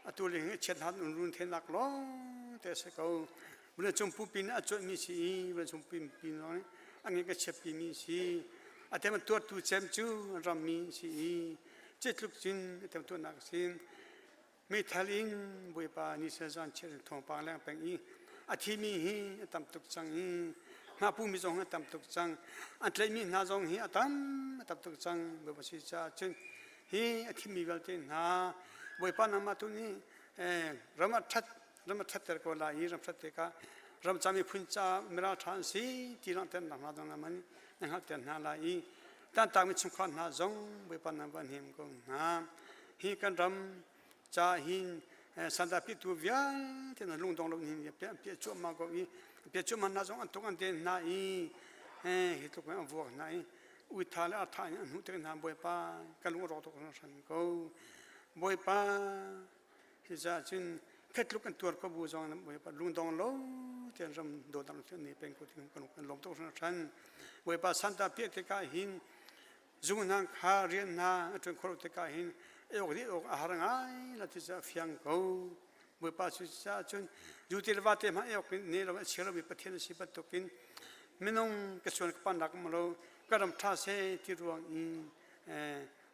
atu le hi chiat hlat un run thenak lawng te a si ko. Vawlei cung pupin a cuanhmi si i vawlei cung pumpi lawng a nge ka chiatpi mi si. A tem tuartu cem cu rammi si i citluk cun a tem tuarnak a si. Meithal in Bawipa ni sel zan chiat in thawngpang leng peng i a thimi hi a tam tuk cang i hngahpumi zong hi a tam tuk cang an tlaihmi hna zong hi a tam a tam tuk cang Bawipa si caah cun hi a thimi vialte hna Bawipa nangmah tu nih ram a ṭhat ram a ṭhatter ko lai i ram ṭhat tikah ram ca miphun ca miral ṭha an si ti langhternak hna zong nangmah nih na hngalhter hna lai i tantakmi chungkhar hna zong Bawipa nan van him ko hna. Hi kan ram ca hin sandapi tu vialte na lungdong lo hin pe pe cuahmah ko i pe cuahmah hna zong an tuk an den hna i hi tluk in an vuak hna i uitha le artha in an hmuh tik hna Bawipa kan lung a rawk tuk hringhran ko. Bawipa hi ca cun khetluk an tuar ko bu zong Bawipa lungdong lo tian ram dawtnak lungthin nei peng ko ti kan kan lawm tuk hringhran. Bawipa santa piah tikah hin zung hna kha rian hna a ṭuan khawh tikah hin awk dih awk a har ngai la ti cu a fiang ko. Bawipa cu caah cun zu te le va te hmanh awk ne lo a chia lomi Pathian a si bantukin minung ka suan ka pannak um lo ka ram ṭha seh ti ruang i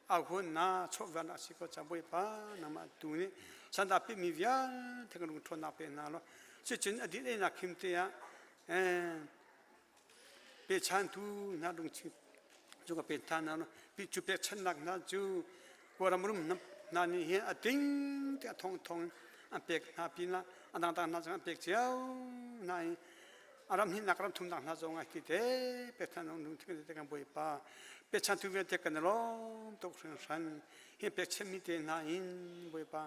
auhunnak chawhvan a si ko ca Bawipa nangmah tu nih sandah pimi vialte kan lung ṭhawnnak pe hna law cucun a din einak khim te ah pechantu hna lungthin cu ka pe hna hna pi cu pekchannak hna cu Kawlram rum hna nih hin a ting te a thong thong an pek hna pinah a dangdang hna zong an pek cio hna i a ram hnihnak ram thumnak hna zong ah hi te pekchan lungthin te kan Bawipa pekchantu vialte kan i lawm tuk hringhran hi pekchanmi te hna in Bawipa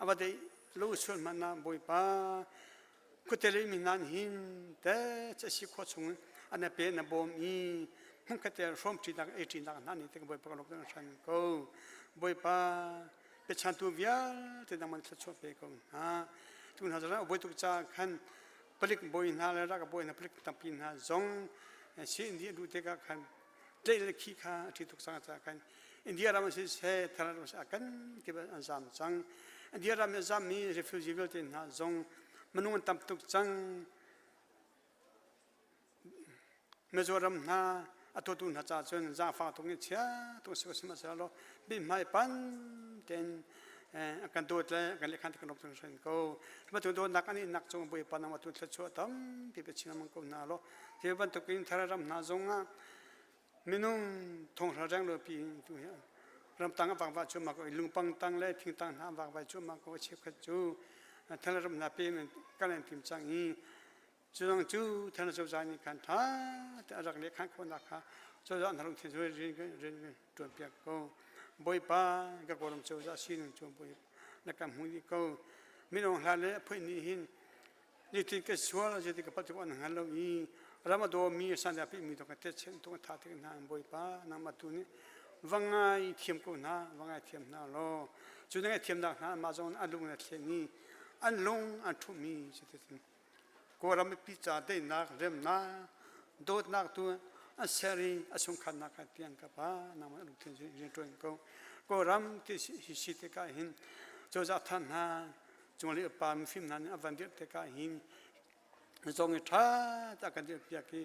a va deih lo sual hmanh ah Bawipa khuate lei mi hna hin te a si khawh chung an pe na bawm i hmunkhat te hrawmṭinak eiṭinak hna nih te Bawipa kan lawm hringhran ko Bawipa pechantu vialte nangmah thluachuah pe ko hna. Tu hna zong bawi tuk caah khan palik bawi hna le ralkap bawi hna palik tampi hna zong si India duh tikah khan tlaih le khi kha a ṭhi tuk cang caah khan India ram si seh Thailand ram si a kan kip an zam cang. India ram i a zammi refugee vialte hna zong minung an tam tuk cang. Mizoram hna a tuahtu hna caah cun zaangfah tuk in chia tuk si ko sihmanhsehlaw mithmai pan tein a kan dawt le a kan lehkhan te kan rawk hringhran ko. Bantuk dawtnak an ihnak cung Bawipa nangmah tu thluachuah tampi pe chin lengmang ko hna law hi bantukin thar ram hna zongah minung thonghra renglo pi tu hi ramtang a vangva cuahmah ko i lungpang tang le thingtang hna an vakvai cuahmah ko a cheukhat cu thar ram hna pe in kal an tim cang i Cu cu thana cozah nih khan ṭha te a rak lehkhan khawhnak kha cozah hna lungthin cu rian ṭuan piak ko. Bawipa ka Kawlram cozah sining cu Bawipa na kan hmuh dih ko. Minung hla le a phuih nih hin nitin ka sual zeiti ka palh an hngal lo i ram a dawmi sandah pihmi to ka tetchen tu tha te hna Bawipa nangmah tu nih va ngai thiam ko hna va ngai thiam hna law cu na ngaihthiamnak hna mah zong an lung na thlen i an lung an ṭhumhmi si te Kawlram mipi ca daihnak, remnak, dawtnak tu an ser i a chungkhatnak kha tiang ka pa nangmah lungthin rian ṭuan ko. Kawlram ti hi si tikah hin cozah than hna cunglei upa mifim hna nih a van dirh tikah hin zong i ṭha ta kan dirh piak i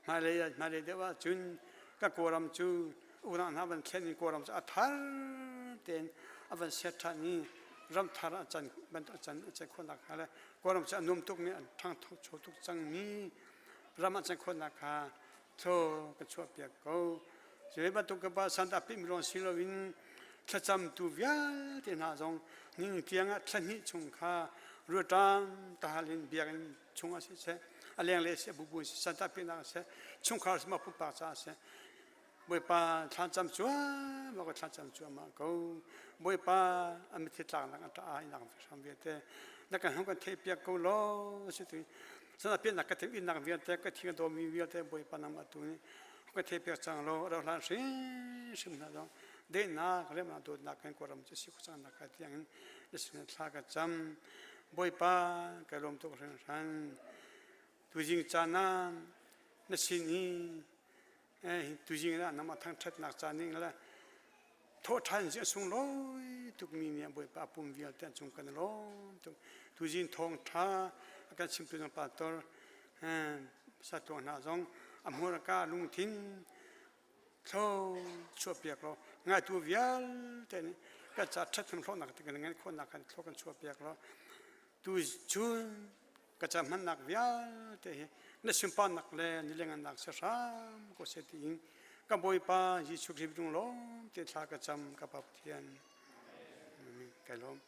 hmailei hmailei deuh ahcun ka Kawlram cu unau hna van thlen i Kawlram cu a thar tein a van ser ṭhan i ram thar a can bantuk a can a can khawhnak hnga le Kawlram cu a nuam tukmi an ṭhangcho tuk cangmi ram ah can khawhnak kha thaw kan chuahpiak ko. Cu bantuk ka pa santa pimi lawng si loin thlacamtu vialte hna zong ning tiang ah thla hnih chung kha ruaṭam tahal in biakinn chung ah siseh. A lenglei seh, bubu in seh, santah pinak seh, chungkhar seh, mah pumpak caah seh, Bawipa thlacam cuahmah ko thlacam cuahmah ko. Bawipa a mithi tlaknak a ṭah inak hram vialte na kan hung kan theih piak ko law si tu sana piannak ka thim innak vialte ka thi ka dawmi vialte Bawipa nangmah tu nih ka theih piak cang law ro hlan hrimhrim hna zong dehnak remnak dawtnak kan kawlram cu si cang nak ka tiang in na sin thla ka cam. Bawipa ka lawm tuk hringhran. Tuzing caan ah na sin i tuzing ah nama thangṭhatnak ca ning le thawhṭhan si a sunglawi tukmi nih Bawipa pum vialte an cung kan i lawm tuk. Tuzing thawngṭha a kan chimtu zong pastor satuang hna zong a hmurka lungthin thlo chuahpiak law ngaitu vialte nih kan ca ṭhathnem hlawhnak te kan ngan khawhnak kan thlo kan chuahpiak law tu chun ka ca hmannak vialte hi na sunparnak le nilengannak si hram ko seh tiin ka Bawipa Jesuh Khrih dung lawm te thla ka cam ka Pa Pathian. Amen. Kai lawm.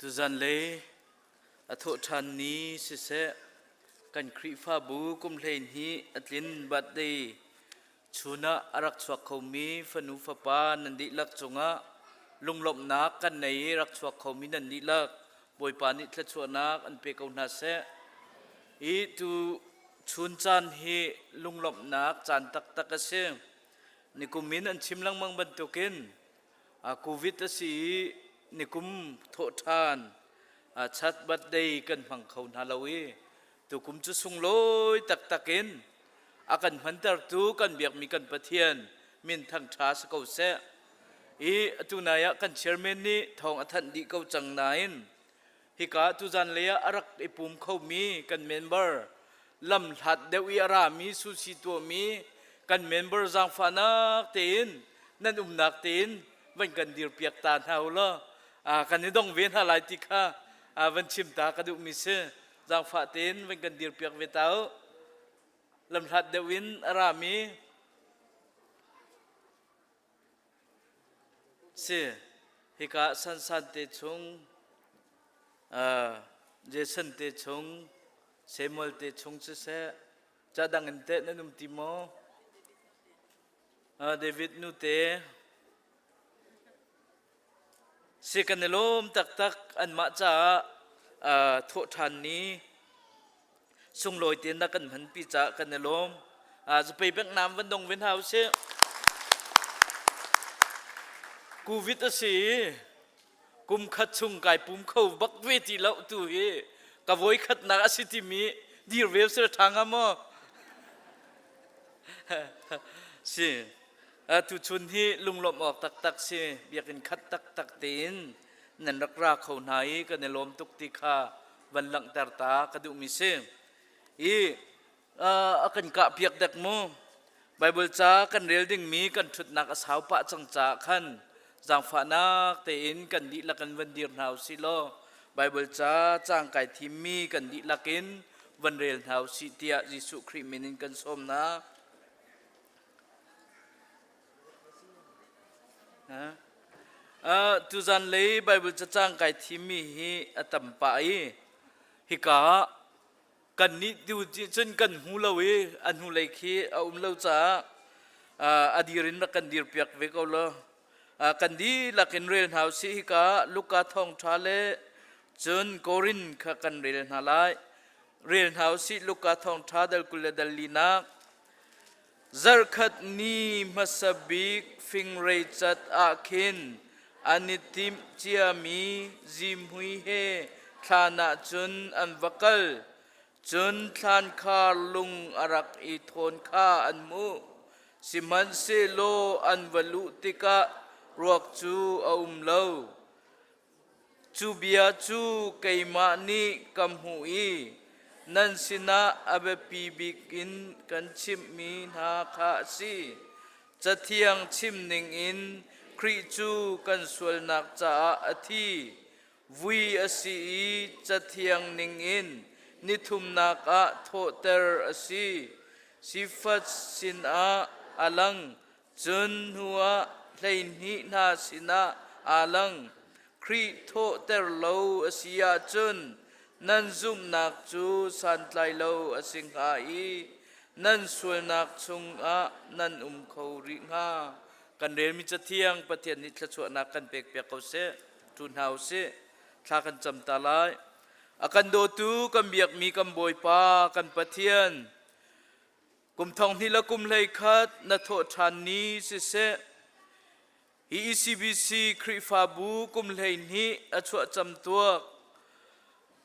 Tuzan le a thawh ṭhan ni siseh kan Khrihfabu kum 12 a tlin birthday chun ah a rak chuak khomi fanu fapa nan dihlak cungah lunglawmhnak kan nei i rak chuak khomi nan dihlak Bawipa nih thluachuahnak an pe ko hna seh. I tu chun caan hi lunglawmhnak caan taktak a si. Nikum in an chim lengmang bantukin Covid a si i nikum thawh ṭhan chat birthday kan hmang kho hna lo i tukum cu sunglawi taktak in a kan hmantertu kan biakmi kan Pathian min thangṭha si ko seh. I atu nai ah kan chairman nih thawng a thanh dih ko cang nain hika tuzan lei ah a rak i pum khomi kan member lam hlat deuh i a rami sushi tuahmi kan member zaangfahnak tein nan umnak tein van kan dirpiak ta hna u law kan i dong ve hna lai ti kha van chim ta ka duhmi si. Zaangfah tein van kan dirpiak ve ta u. Lamhlat deuh in a rami Si, hika Sansan te chung, Jason te chung, Samuel te chung siseh, ca dang in teh nan um ti maw? David nu te, si kan i lawm taktak anmah caah thawh ṭhan ni sunglawi tein na kan hmanpi caah kan i lawm. Zapei bek nam van dong ve hna usih. Covid a si i kum khat chung kai pum kho bak ve ti lo tu hi ka voi khatnak a si timi dir ve sir ṭha hnga maw? Si. Tuchun hi lunglawmh awk taktak si. Biakinn khat taktak tein nan rak ra kho hna i kan i lawm tuk ti kha van langhter ta ka duhmi si. I a kan kah piak dek mu. Bible ca kan rel dingmi kan ṭhutnak a sau pah cang caah khan zaangfahnak tein kan dihlak in van dir hna usih law Bible ca caang kai thimmi kan dihlak in van rel hna usih tiah Jesuh Khrih min in kan sawm hna. Tuzan lei Bible cacang kai thimmi hi a tam pah i hika ah kannih tu cun kan hmu lo i a hnulei khi a um lo caah a dir in rak kan dir piak ve ko law kan dihlak in rel hna usih. Hika Luka thawngṭha le cun Korin kha kan rel hna lai. Rel hna usih. Luka thawngṭha dal 20 le dal linak. Zarhkhat ni hmasa bik fingrei cat ah khin an i timh ciami zihmui he thlan ah cun an va kal. Cun thlankhar lung a rak i thawn kha an hmuh. Sihmanhsehlaw an va luh tikah ruak cu a um lo. Cu bia cu keimah nih ka hmuh i nan sinah a biapi bik in kan chimhmi hna kha a si. Cathiang chim ningin Khrih cu kan sualnak caah a thi, vui a si i Cathiang ningin nithumnak ah thawhter a si. Sifat sinah a lang, Cun hnuah 12 hna sinah aa lang. Khrih thawhter lo a si ahcun nan zumhnak cu santlai lo a si hnga i nan sualnak chungah nan um kho rih hnga. Kan relmi Cathiang Pathian nih thluachuahnak kan pekpiak ko seh. Ṭu hna u sih. Thla kan cam ta lai. A kan dawtu kan biakmi kan Bawipa kan Pathian, Kum 2000 le kum 11 na thawh ṭhan ni siseh, hi ECBC Khrihfabu kum 12 a chuah camtuak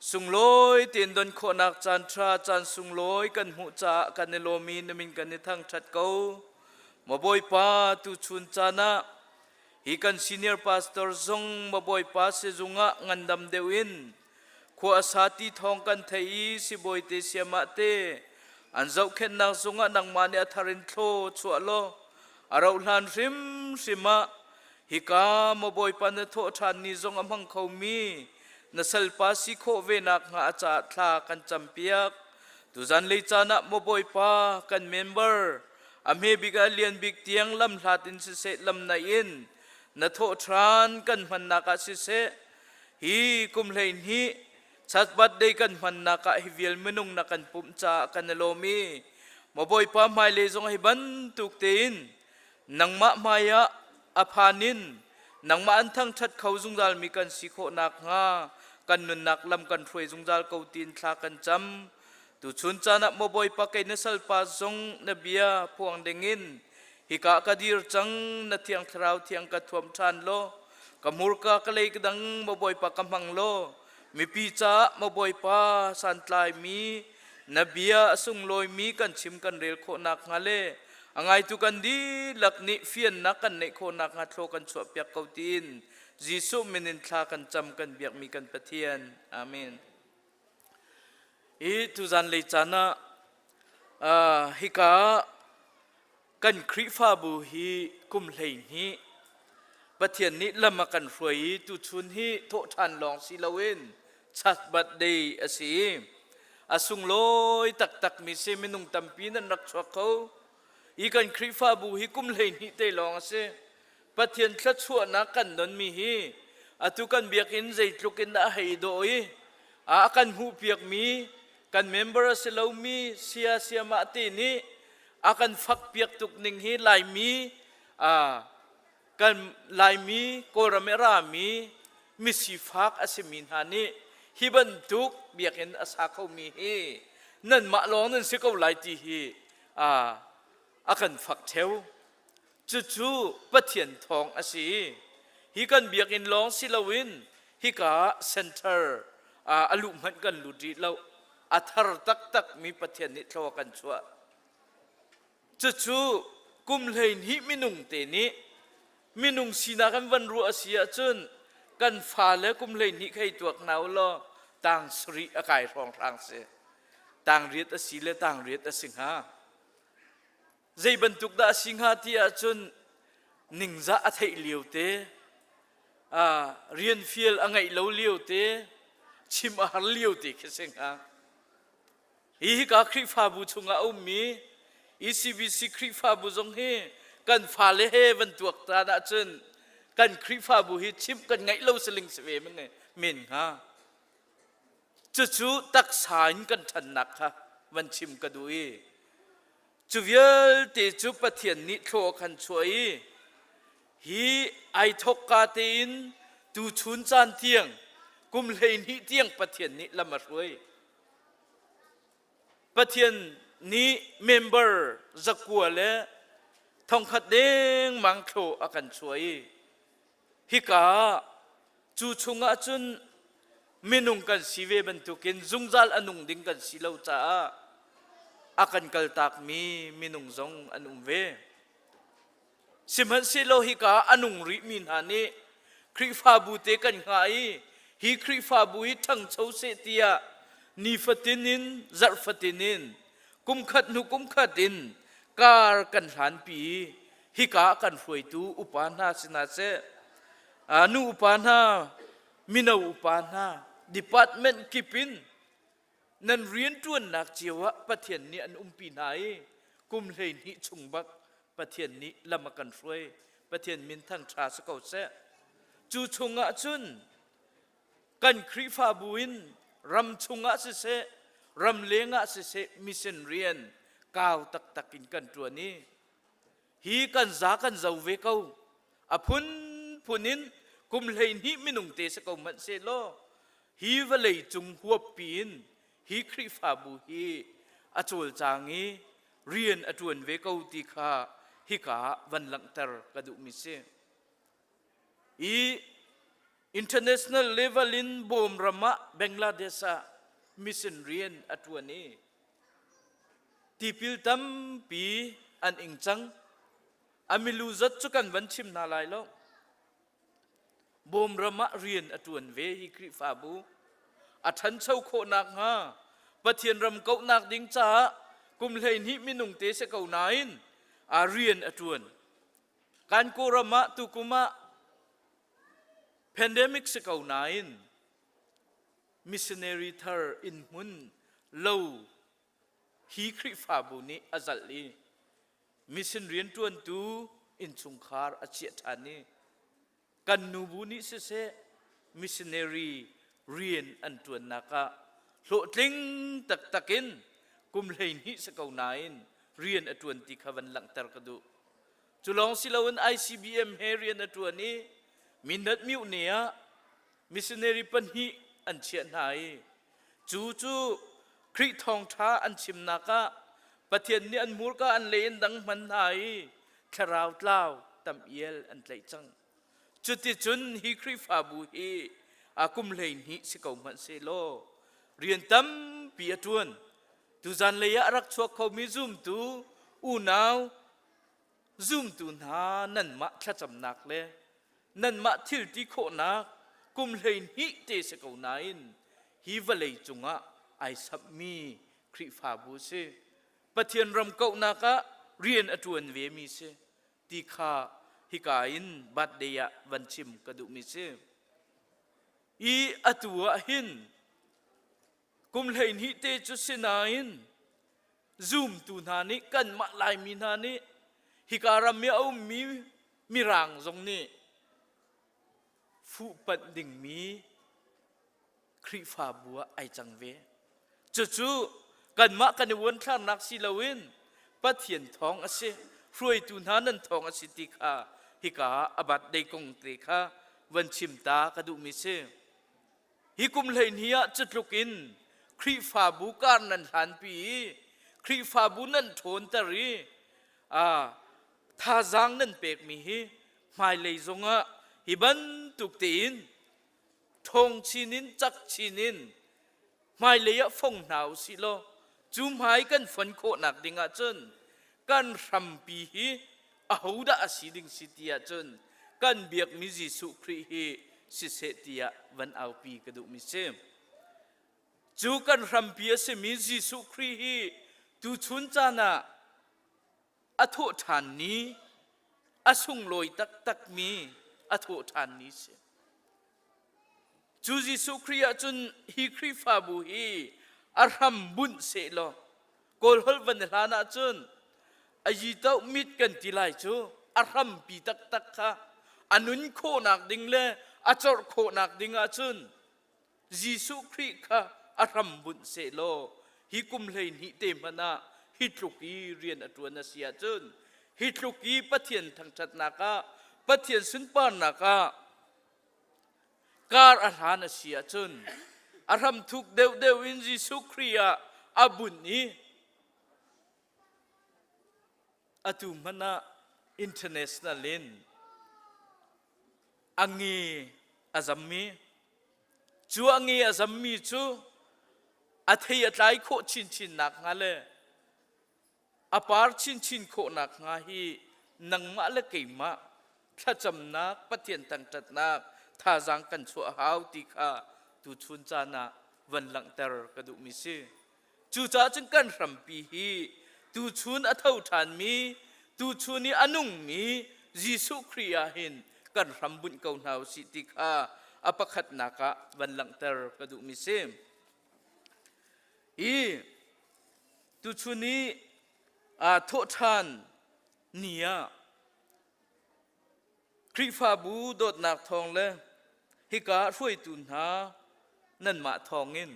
sunglawi tein don khawhnak caan ṭha caan sunglawi kan hmuh caah kan i lawm i na min kan i thangṭhat ko. Maw Bawipa, tuchun caan ah hi kan senior pastor zong maw Bawipa sizung ah ngandam deuh in Khua a sa ti thawng kan theih i sibawi te siamah te an zohkhenhnak zungah nangmah nih a thar in thlaw chuah law a rauh hlan hrimhrim ah hika maw Bawipa na thawh ṭhan ni zong a hmang khomi na salpa si khawh ve nakhnga a caah thla kan campiak. Tuzan lei caan ah maw Bawipa kan member a hme bik ah lian bik tiang lamhlat in siseh lam naih in na thawh ṭhan kan hmannak ah siseh. Hi kum 12 Church birthday kan hmannak ah hi vial minung na kan pumh caah kan i lawm i maw Bawipa hmailei zong hi bantuk tein nangmah hmai ah a phan in nangmah an thangṭhat kho zungzal mi kan si khawh nakhnga kan nunnak lam kan hruai zungzal ko tiin thla kan cam. Tuchun caan ah maw Bawipa kei na salpa zong na bia phuang dingin hika ka dir cang na thiang thlarau thiang ka thuam ṭhan law ka hmurka ka lei ka dang maw Bawipa ka hmang law mipi caah maw Bawipa santlai mi na bia a sunglawi mi kan chim kan rel khawh nakhnga le a ngaitu kan dihlak nih fiannak kan neih khawh nakhnga thlaw kan chuahpiak ko tiin Jesuh min in thla kan cam kan biakmi kan Pathian. Amen. Hi tuzan lei caan ah hika kan Khrihfabu hi kum 12 Pathian nih lam a kan hruai i tuchun hi thawhṭhan lawng si loin Church birthday a si i a sunglawi taktakmi si minung tampi nan rak chuak kho. Hi kan Khrihfabu hi kum 12 te lawng a si. Pathian thluachuahnak kan donmi hi atu kan biakinn zeitluk in dah a hei dawh i a kan hmuhpiakmi kan member a si lomi sia siamah te nih a kan fakpiak tuk ning hi Laimi kan Laimi Kawlram i a rami misifak a simi hna nih hi bantuk biakinn a sa khomi hi nanmah lawng nan si ko lai ti hi a kan fak ṭheo. Cucu Pathian thawng a si. Hi kan biakinn lawng si loin hika center a luh hmanh kan lut rih lo. A thar taktak mi Pathian nih thlaw a kan chuah. Cucu kum 12 minung te nih minung sinak an van ruah a si ahcun kan fale kum 12 khei tuak hna u law tang sarih a kai hrawnghrang si. Tang riat a si le tang riat a si hnga. Zei bantuk dah a si hnga ti ahcun ningzah a theih lio te, rian fial a ngeih lo lio te, chim a har lio te khi si hnga. Hi hika Khrihfabu chungah a ummi ECBC Khrihfabu zong hi kan fale he van tuak tan ahcun kan Khrihfabu hi chimh kan ngeih lo saling si ve men hnga. Cucu taksa in kan ṭhannak kha van chim ka duh i cu vialte cu Pathian nih thlaw a kan chuah i hi ai thawkka tein tuchun caan tiang kum 12 tiang Pathian nih lam a hruai. Pathian nih member zakua le thongkhat dengmang thlaw a kan chuah i Hika cu chungah cun minung kan si ve bantukin zungzal a nung ding kan si lo caah a kan kaltakmi minung zong an um ve. Sihmanhsehlaw hika a nung rihmi hna nih Khrihfabu te kan hngah i hi Khrihfabu hi ṭhangcho seh tiah nifatin in zarh fatin in kumkhat hnu kumkhat in kar kan hlanpi i hika kan hruaitu upa hna si hna seh nu upa hna mino upa hna department kip in nan rianṭuannak cio ah Pathian nih an umpi hna i kum 12 chung bak Pathian nih lam a kan hruai Pathian min thangṭha si ko seh cu chungah cun kan Khrihfabu in ram chungah siseh ram lengah siseh mission rian kau taktak in kan ṭuan i hi kan za kan zo ve ko a phunphun in kum 12 minung te si ko hmanh seh law hi vawlei cung huappi in hi Khrihfabu hi a cawlcang i rian a ṭuan ve ko ti kha hika ah van langhter ka duhmi si. I international level in bawm ram ah Bangladesh ah mission rian a ṭuan i Tipil tampi an ing cang. A milu zat cu kan van chim hna lai lo. Bawmram ah rian a ṭuan ve hi Khrihfabu. A ṭhancho khawh nakhnga Pathian ram kauhnak ding caah kum 12 minung te si ko nain a rian a ṭuan. Kan Kawlram ah tukum ah pandemic si ko nain missionary thar inn hmun lo hi Khrihfabu nih a zalh i mission rianṭuantu innchungkhar a chiah ṭhan i kan nubu nih siseh. missionary rian an ṭuannak ah hlawhtling taktak in kum 12 si ko nain rian a ṭuan ti kha van langhter ka duh. Cu lawng si loin ICBM he rian a ṭuan i Mindat myohne ah missionary pahnih an chiah hna i cu cu Khrih thawngṭha an chimnak ah Pathian nih an hmurka an lei in dang hman hna i thlarau tlau tam ial an tlaih cang. Cuticun hi Khrihfabu hi a kum 12 si ko hmanh sehlaw rian tampi a ṭuan. Tuzan lei ah a rak chuak khomi zumtu unau zumtu hna nanmah thlacamnak le nanmah thil ti khawhnak kum 12 te si ko nain hi vawlei cungah ai samhmi Khrihfabu si. Pathian ram kauhnak ah rian a ṭuan vemi si ti kha hika in birthday ah van chim ka duhmi si. I atu ah hin kum 12 te cu si nain zumtu hna nih kanmah Laimi hna nih hika ram i a ummi Mirang zong nih fuhpanh dingmi Khrihfabu ah ai cang ve. Cucu kanmah kan i uanthlarnak si loin Pathian thawng a si, hruaitu hna nan thawng a si ti kha hika ah a birthday kong te kha van chim ta ka duhmi si. Hi kum 12 ah cutluk in Khrihfabu kar nan hlanpi i Khrihfabu nan ṭhawnter i thazaang nan pekmi hi hmailei zongah hi bantuk tein ṭhawng chin in cak chin in hmailei ah fong hna u sih law cu hmai kan fon khawhnak ding ahcun kan hrampi hi ahodah a si ding si ti ahcun kan biakmi Jesuh Khrih hi siseh tiah van aupi ka duhmi si. Cu kan hrampi a simi Jesuh Khrih hi tuchun caan ah a thawh ṭhan ni a sunglawi taktakmi a thawh ṭhan ni si. Cu Jesuh Khrih ahcun hi Khrihfabu hi a hram bunh sehlaw Kawl holh van i hlan ahcun a yi toh mit kan ti lai cu a hrampi taktak kha a nun khawhnak ding le a corh khawhnak ding ahcun Jesuh Khrih kha a hram bunh sehlaw hi kum 12 te hmanh ah hi tluk i rian a ṭuan a si ahcun hi tluk i Pathian thangṭhatnak ah Pathian sunparnak ah kar a hlan a si ahcun a hram thuk deuhdeuh in Jesuh Khrih ah a bunh i atu hmanh ah international in a nge a zammi cu a nge a zammi cu a thei a tlai khawh chinchin nakhnga le a par chinchin khawh nakhnga hi nangmah le keimah thlacamnak Pathian thangṭhatnak thazaang kan chuah hau ti kha tuchun caan ah van langhter ka duhmi si. Cucaah cun kan hrampi hi tuchun a tho ṭhanmi, tuchun i a nungmi Jesuh Khrih ah hin kan hram bunh ko hna usih ti kha a pakhatnak ah van langhter ka duhmi si. I tuchun i aa thawhṭhan ni ah Khrihfabu dawtnak thawng le hika hruaitu hna nanmah thawngin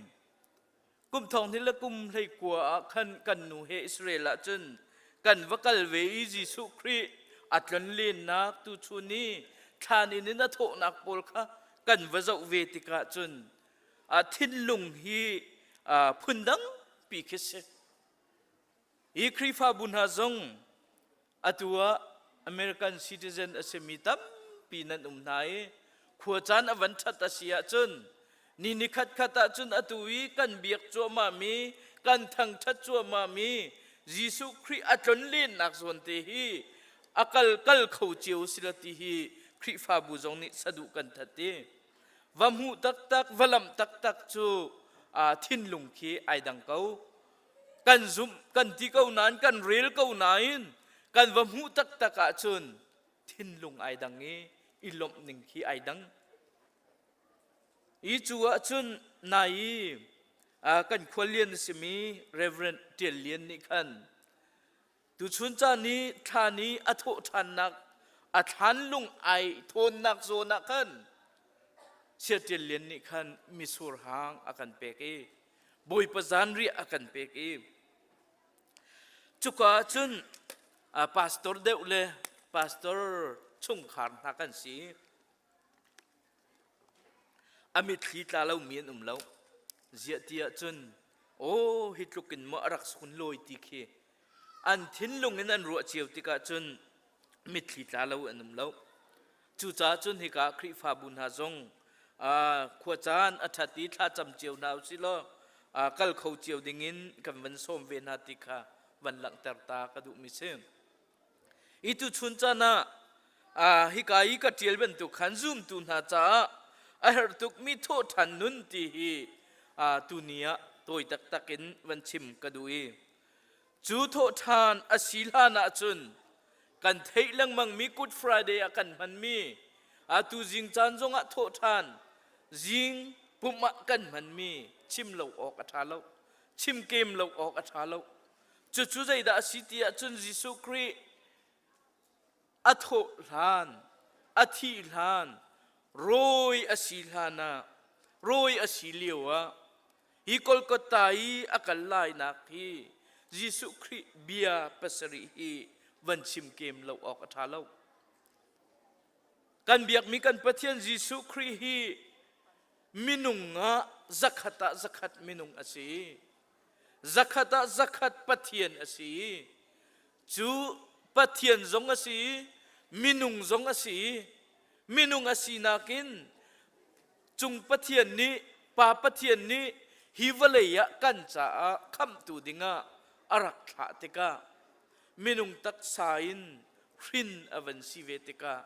Kum thong hnih le kum 19 ah khan kan nu he Israel ah cun kan va kal ve i Jesuh Khrih a tlonlennak tuchun i thlan in in a thawhnak pawl kha kan va zoh ve tikah cun a thinlung hi phundang pi khi si. Hi Khrihfabu hna zong atu ah American citizen a simi tampi nan um hna i khuacaan a van ṭhat a si ahcun ni ni khat khat ahcun atu i kan biak cuahmahmi kan thangṭhat cuahmahmi Jesuh Khrih a tlonlennak zawn te hi a kal kal kho cio si lo ti hi Khrihfabu zong nih saduh kan that i va hmuh taktak va lamh taktak cu thinlung khi ai dang ko kan zumh kan ti ko nain kan rel ko nain kan va hmuh taktak ahcun thinlung ai dang i i lawmh ning khi ai dang i cu ahcun nai i kan khuallian a simi Reverend Tial Lian nih khan Tuchun caan i thlan i a thawh ṭhannak a thlanlung ai thawnnak zawn ah khan. Siaṭial Lian nih khan misur hang a kan pek i Bawipa zanriah a kan pek i cuka ah cun pastor deuh le pastor chungkhar hna kan si. A mitthli tla lomi an um lo. Ziah ti ahcun aw hi tluk in maw a rak sunlawi ti khi an thinlung in an ruah cio tikah cun mitthli tla lo an um lo. Cucaah cun hika Khrihfabu hna zong khuacaan a ṭhat i thlacam cio hna usih law kal kho cio dingin kan van sawm ve hna ti kha van langhter ta ka duhmi si. I tuchun caan ah hika i ka ṭial bantuk khan zumtu hna caah a herh tukmi thawhṭhan nun ti hi tuni ah tawi taktak in van chim ka duh i cu thawhṭhan a si hlan ahcun kan theih lengmangmi Good Friday ah kan hmanmi atu zing caan zongah thawhṭhan zing pumh ah kan hmanmi chim lo awk a ṭha lo chim kem lo awk a ṭha lo Cucu zeidah a si ti ahcun Jesuh Khrih a thawh hlan, a thih hlan, rawi a si hlan ah, rawi a si lio ah, hi Kolkata i a kal lainak hi Jesuh Khrih bia pasarih hi van chim kem lo awk a ṭha lo. Kan biakmi kan Pathian Jesuh Khrih hi minung ah zakhat ah zakhat minung a si. Zakhat ah zakhat Pathian a si. Cu Pathian zong a si, minung zong a si. Minung a sinak in cung Pathian nih, Pa Pathian nih hi vawlei ah kan caah khamhtu dingah a rak thlah tikah minung taksa in hrin a van si ve tikah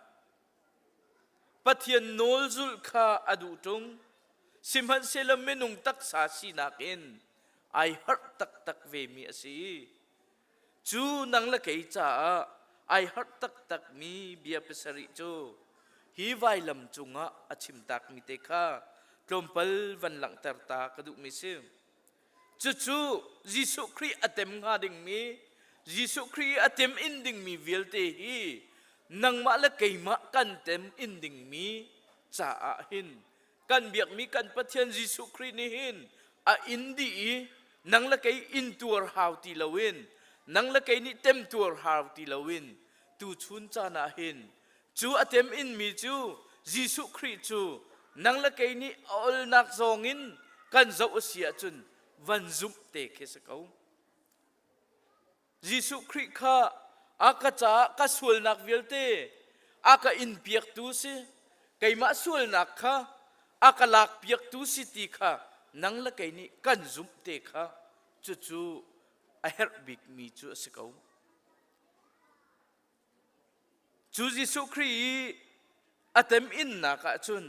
Pathian nawl zulh kha a duh ṭung. Sihmanhsehlaw minung taksa sinak in ai harh taktak vemi a si. Cu nang le kei caah ai harh taktakmi bia pasarih cu hi vailam cungah a chimtakmi te kha tlawmpal van langhter ta ka duhmi si. Cucu Jesuh Khrih a tem hnga dingmi, Jesuh Khrih a tem in dingmi vialte hi nangmah le keimah kan tem in dingmi caah hin kan biakmi kan Pathian Jesuh Khrih nih hin a in dih i nang le kei in tuar hau ti loin nang le kei nih tem tuar hau ti loin tuchun caan ah hin Cu a tem inmi cu Jesuh Khrih cu nang le kei nih a olnak zawng in kan zoh a si ahcun van zumh te khi si ko. Jesuh Khrih kha a ka caah ka sualnak vialte a ka in piaktu si, keimah sualnak kha a ka lak piaktu si ti kha nang le kei nih kan zumh te kha cucu a herh bikmi cu a si ko. Cu Jesuh Khrih i a teminnak ah cun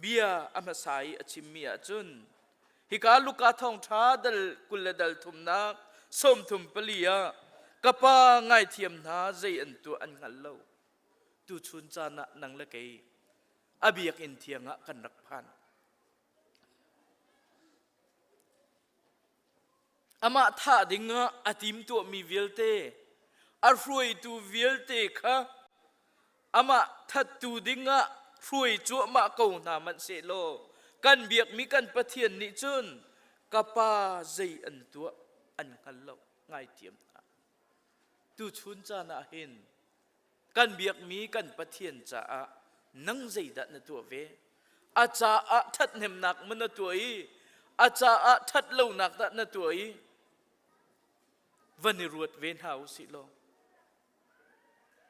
bia a hmasa i a chimmi ah cun hika Luka thawngṭha dal 20 le dal thumnak 34 ah ka pa ngaithiam hna zei an tuah an hngal lo tuchun caan ah nang le kei a biakinn thiang ah kan rak phan Amah thah dingah a timtuahmi vialte, a hruaitu vialte kha amah thattu dingah hruai cuahmah ko hna hmanh sehlaw kan biakmi kan Pathian nih cun ka pa zei an tuah an hngal lo ngaithiam hna. Tuchun caan ah hin Kan biakmi kan Pathian caah nang zeidah na tuah ve? A caah ṭhathnemnak maw na tuah i a caah ṭhatlonak dah na tuah i van i ruat ve hna u sih law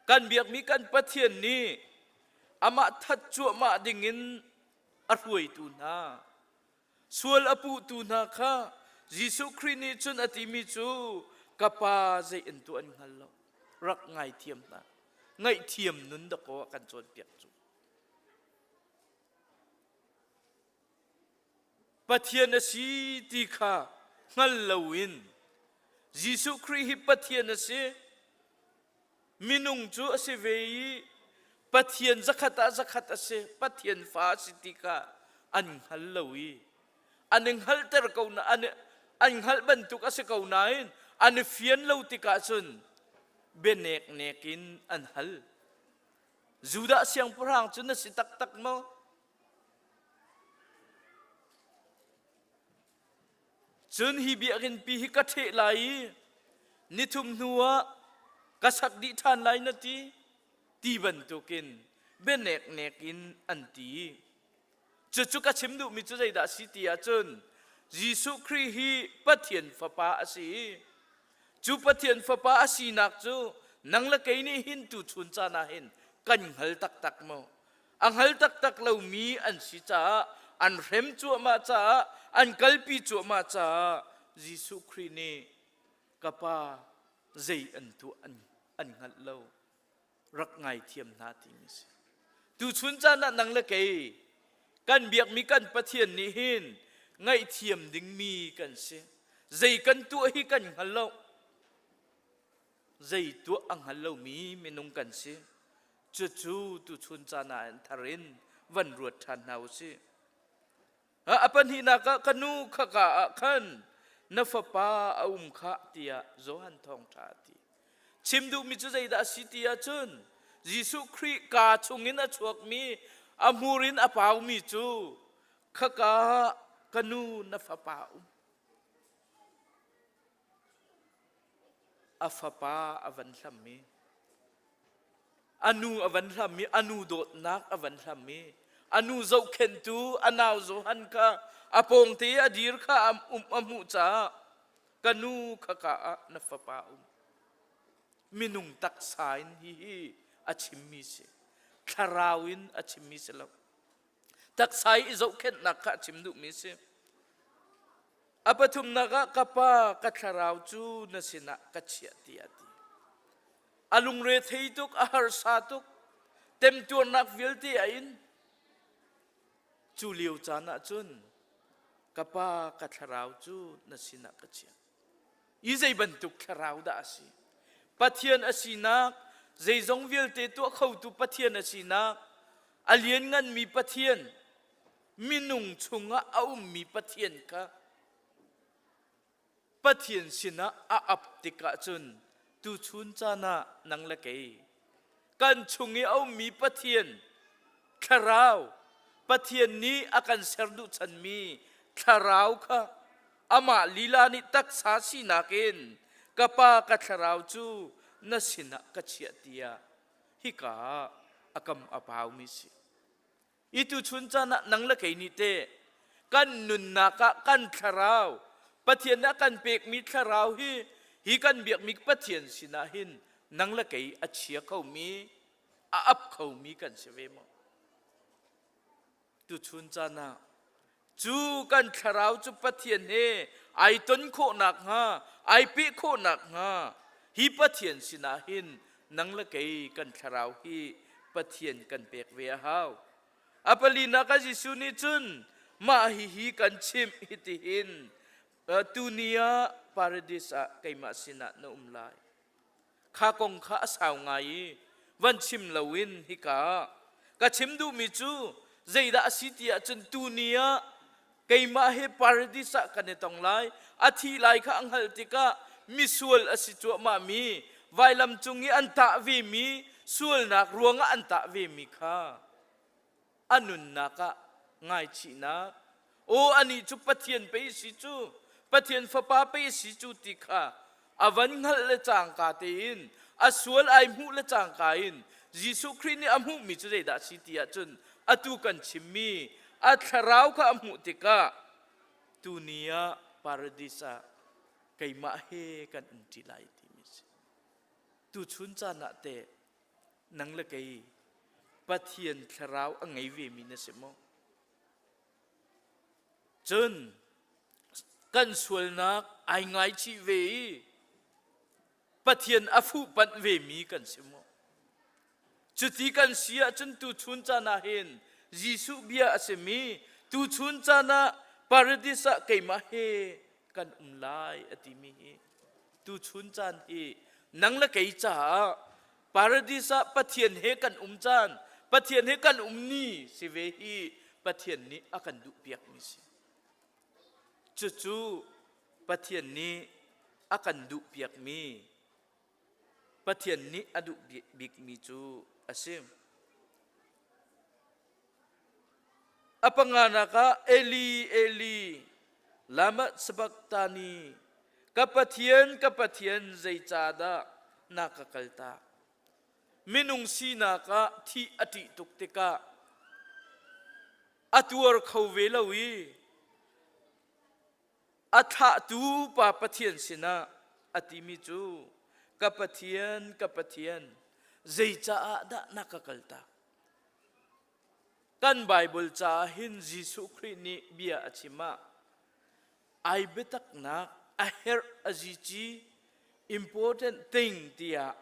kan biakmi kan Pathian nih amah that cuahmah dingin a hruaitu hna Sual a puhtu hna kha Jesuh Khrih nih cun a timi cu ka pa zei in tuah an hngal lo. Rak ngaithiam hna. Ngaihthiam nun dakaw a kan cawnpiak cu. Pathian a si ti kha hngal loin Jesuh Khrih hi Pathian a si. Minung cu a si ve i Pathian zakhat ah zakhat a si, Pathian fa a si ti kha an hngal lo i an i hngalhter ko na an an hngalh bantuk a si ko nain an i fian lo tikah cun bianek nek in an hal. Judah siangpahrang cu na si taktak maw? Cun hi biakinn pi hi ka ṭheh lai i nithum hnuah ka sak dih ṭhan lai na ti ti bantukin bianeknek in an ti. Cucu ka chim duhmi cu zeidah a si ti ahcun Jesuh Khrih hi Pathian Fapa a si i cu Pathian Fapa a sinak cu nang le kei nih hin tuchun caan ah hin kan hngal taktak maw? A hngal taktak lomi an si caah an hrem cuahmah caah an kalpi cuahmah caah Jesuh Khrih nih ka Pa zei an tuah an, an hngalh lo rak ngaithiam hna timi si. Tuchun caan ah nang le kei kan biakmi kan Pathian nih hin ngaihthiam dingmi kan si. Zei kan tuah hi kan hngal lo. Zei tuah a hngal lomi minung kan si. Cucu tuchun caan ah thar in van ruat ṭhan hna u sih. A pahnihnak ah ka nu khaka ah khan na fapa a um khah tiah Johan thawngṭha a ti. Chim duhmi cu zeidah a si ti ahcun Jesuh Khrih kaa chungin a chuakmi a hmur in a paumi cu khaka ah ka nu na fapa um. A fapa a van hlammi a nu a van hlam i a nu dawtnak a van hlam i a nu zohkhenhtu a nau Johan kha a pawngte i a dir kha a um a hmuh caah ka nu khaka ah na fapa um minung taksa in hihi a chimmi si thlarau in a chimmi si lo taksa i zohkhenhnak kha a chim duhmi si A pathumnak ah ka pa ka thlarau cu na sinah ka chiah tiah a ti. A lungre thei tuk, a harsa tuk, temtuarnak vialte a in. Cu lio caan ah cun ka pa ka thlarau cu na sinah ka chiah. I zei bantuk thlarau dah a si? Pathian a sinak, zeizong vialte tuah khotu Pathian a sinak, a liannganmi Pathian, minung chungah a ummi Pathian kha Pathian sinah a ap tikah cun tuchun caan ah nang le kei kan chung i a ummi Pathian thlarau Pathian nih a kan ser duh chanmi thlarau kha amah lila nih taksa sinak in ka pa ka thlarau cu na sinah ka chiah tiah hika ah a kam a paumi si. I tuchun caan ah nang le kei nih teh kan nunnak ah kan thlarau Pathian nih a kan pekmi thlarau hi hi kan biakmi Pathian sinah hin nang le kei a chia khomi a ap khomi kan si ve maw? Tuchun caan ah cu kan thlarau cu Pathian he ai ton khawh nakhnga ai peh khawh nakhnga hi Pathian sinah hin nang le kei kan thlarau hi Pathian kan pek ve a hau. A palinak ah Jesuh nih cun mah hihi kan chimh hitihin tuni ah paradis ah keimah sinah na um lai. Kha kong kha a sau ngai i van chim loin hika ka chim duhmi cu zeidah a si ti ahcun tuni ah keimah he paradis ah kan i tong lai a thi lai kha a hngalh tikah misual a si cuahmahmi vailam cung i an tah vemi sualnak ruangah an tah vemi kha a nunnak ah ngaichihnak aw anih cu Pathian pei si cu Pathian fapa pei si cu ti kha a van hngalh le cangka tein a sual ai hmuh le cangka in Jesuh Khrih nih a hmuhmi cu zeidah a si ti ahcun atu kan chimmi a thlarau kha a hmuh tikah tuni ah paradis ah keimah he kan um ṭi lai timi a si. Tuchun caan ah teh nang le kei Pathian thlarau a ngei vemi na si maw? Cun kan sualnak ai ngaichih ve i Pathian a fuhpanh vemi kan si maw? Cuti kan si ahcun tuchun caan ah hin Jesuh bia a simi tuchun caan ah paradis ah keimah he kan um lai a timi hi tuchun caan hi nang le kei caah paradis ah Pathian he kan um caan Pathian he kan um ni si ve hi Pathian nih a kan duhpiakmi si. Cucu Pathian nih a kan duhpiakmi Pathian nih a duh bikmi cu a si. A panganak ah Eli Eli. Lama sabaktani, ka Pathian, ka Pathian, zeicahdah na ka kaltak? Minung sinak ah thih a ṭih tuk tikah a tuar kho ve lo i a thlahtu pa Pathian sinah a timi cu ka Pathian, ka Pathian, zeicaah dah na ka kaltak? Kan Baibal caah hin Jesuh Khrih nih bia a chim ah ai biataknak a herh a zici important thing tiah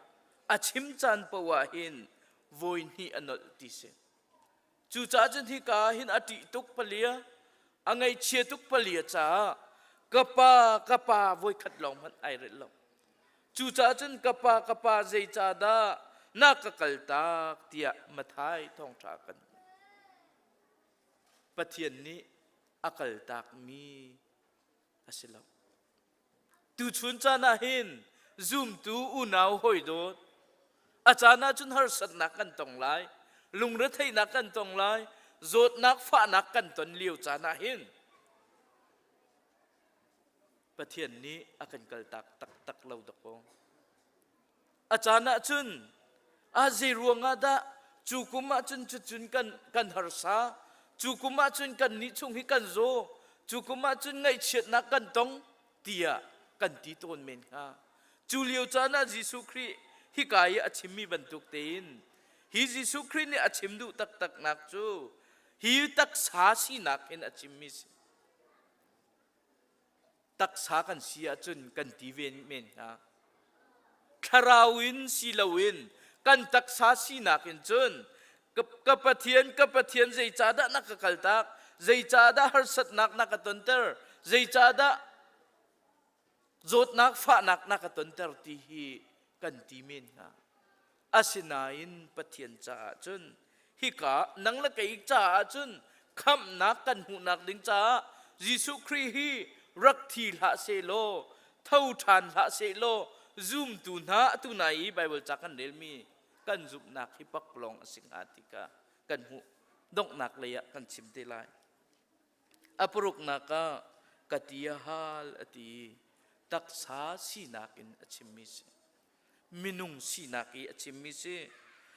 a chim caan poah ah hin vawi hnih a nolh ti si. Cucaah cun hika ah hin a ṭih tuk palia, a ngaihchia tuk palia caah ka pa, ka pa voikhat lawng hmanh ai relh lo. Cucaah cun ka pa, ka pa zeicahdah na ka kaltak tiah Matthai thawngṭha kan hmuh. Pathian nih a kaltakmi a si lo. Tuchun caan ah hin zumtu unau hawi dawt a caan ah cun harsatnak kan tong lai, lungretheihnak kan tong lai, zawtnak fahnak kan ton lio caan ah hin Pathian nih a kan kaltak taktak lo dakaw. A caan ah cun a zei ruangah dah cu kum ah cun cucun kan kan harsa, cu kum ah cun kan nih chung hi kan zaw, cu kum ah cun ngaihchiatnak kan tong tiah kan ti tawn men hnga. Cu lio caan ah Jesuh Khrih hika i a chimmi bantuk tein hi Jesuh Khrih nih a chim duh taktaknak cu hi taksa sinak hin a chimmi si. Taksa kan si ahcun kan ti ve men hnga. Thlarau in si loin kan taksa sinak in cun ka Pathian, ka Pathian zeicahdah na ka kaltak? Zeicahdah harsatnak na ka tonter? Zeicahdah zawtnak fahnak na ka tonter ti hi kan ti men hnga. Asinain Pathian caah cun hika nang le kei caah cun khamhnak kan hmuhnak ding caah Jesuh Khrih hi rak thi hlah sehlaw tho ṭhan hlah sehlaw zumtu hna atu nai i Baibal ca kan relmi kan zumhnak hi pakpalawng a si hnga ti kha kan hmuh donghnak lei ah kan chim te lai. A paruknak ah ka ti a hal a ti taksa sinak in a chimmi si. minung sinak i a chimmi si.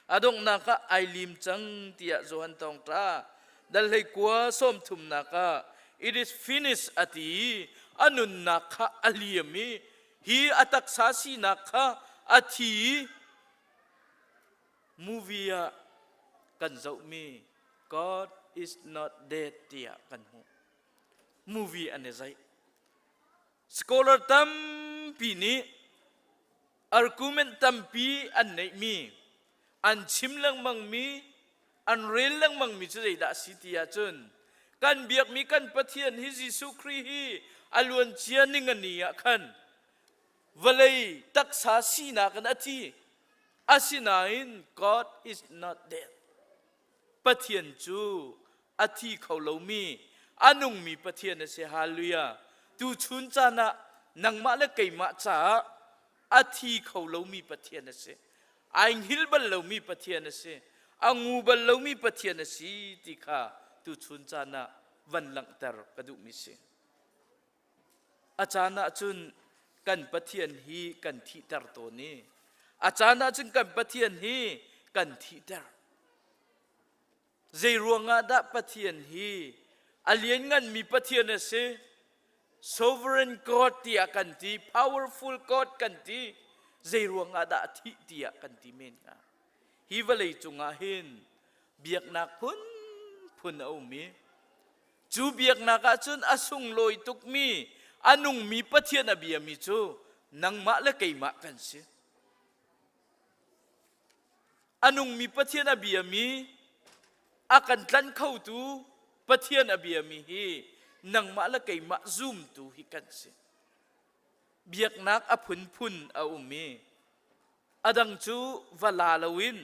A donghnak ah ai lim cang tiah Johan Thawngṭha dal hleikua sawmthumnak ah it is finished a ti i a nunnak kha a liam i hi a taksa sinak kha a thi i movie ah kan zohmi God is not dead tiah kan hmuh. Movie an i zaih. Scholar tampi nih argument tampi an neihmi, an chim lengmangmi, an rel lengmangmi cu zeidah a si ti ahcun kan biakmi kan Pathian hi Jesuh Khrih hi a luancia ning a ni ah khan vawlei taksa sinak in a thi. Asinain God is not dead. Pathian cu a thi kho lomi a nungmi Pathian a si. Hallelujah. Tuchun caan ah nangmah le keimah caah a thi kho lomi Pathian a si. Ai hngilh bal lomi Pathian a si. A ngu bal lomi Pathian a si ti kha tuchun caan ah van langhter ka duhmi si. A caan ah cun kan Pathian hi kan thihter tawn i a caan ah cun kan Pathian hi kan thihter. Zei ruangah dah Pathian hi a liannganmi Pathian a si? Sovereign God tiah kan ti, powerful God kan ti. Zei ruangah dah a thih tiah kan ti men hnga? Hi vawlei cungah hin biaknak phunphun a um i cu biaknak ah cun a sunglawi tukmi a nungmi Pathian a biami cu nangmah le keimah kan si. A nungmi Pathian a biami, a kan tlanh khotu Pathian a biami hi nangmah le keimah zumtu hi kan si. Biaknak a phunphun a um i a dang cu va la loin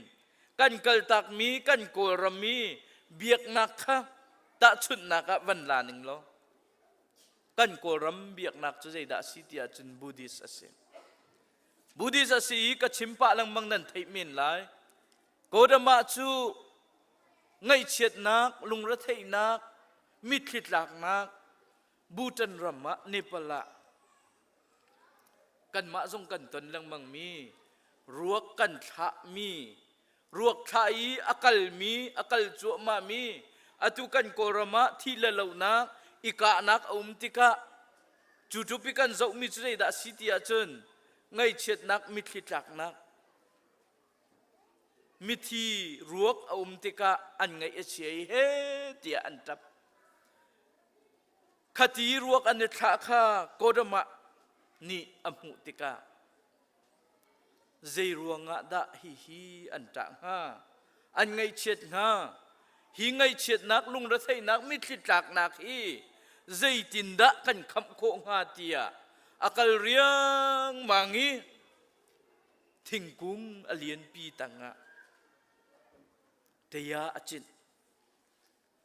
kan kaltakmi kan Kawlram i biaknak kha tahchunhnak ah van la ning law kan Kawlram biaknak cu zeidah a si ti ahcun Buddhist a si. Buddhist a si i ka chim pah lengmang nan theih men lai. Gautama cu ngaihchiatnak, lungretheihnak, mitthli tlaknak, Bhutan ram ah Nepal ah kanmah zong kan ton lengmang mi ruak kan thlahmi ruak thlah i a kalmi a kal cuahmah mi atu kan Kawlram ah thih le lonak i kahnak a um tikah cu ṭup i kan zohmi cu zeidah a si ti ahcun ngaihchiatnak mitthli tlaknak mithi ruak a um tikah an ngaih a chia i he tiah an ṭap Khati ruak an i thlah kha Kodama nih a hmuh tikah zei ruangah dah hihi an ṭah hnga? An ngaihchiat hnga? Hi ngaihchiatnak lungretheihnak mitthli tlaknak hi zeitindah kan khamh khawh hnga tiah a kal riangmang i thingkung a lianpi tangah tea a cinh.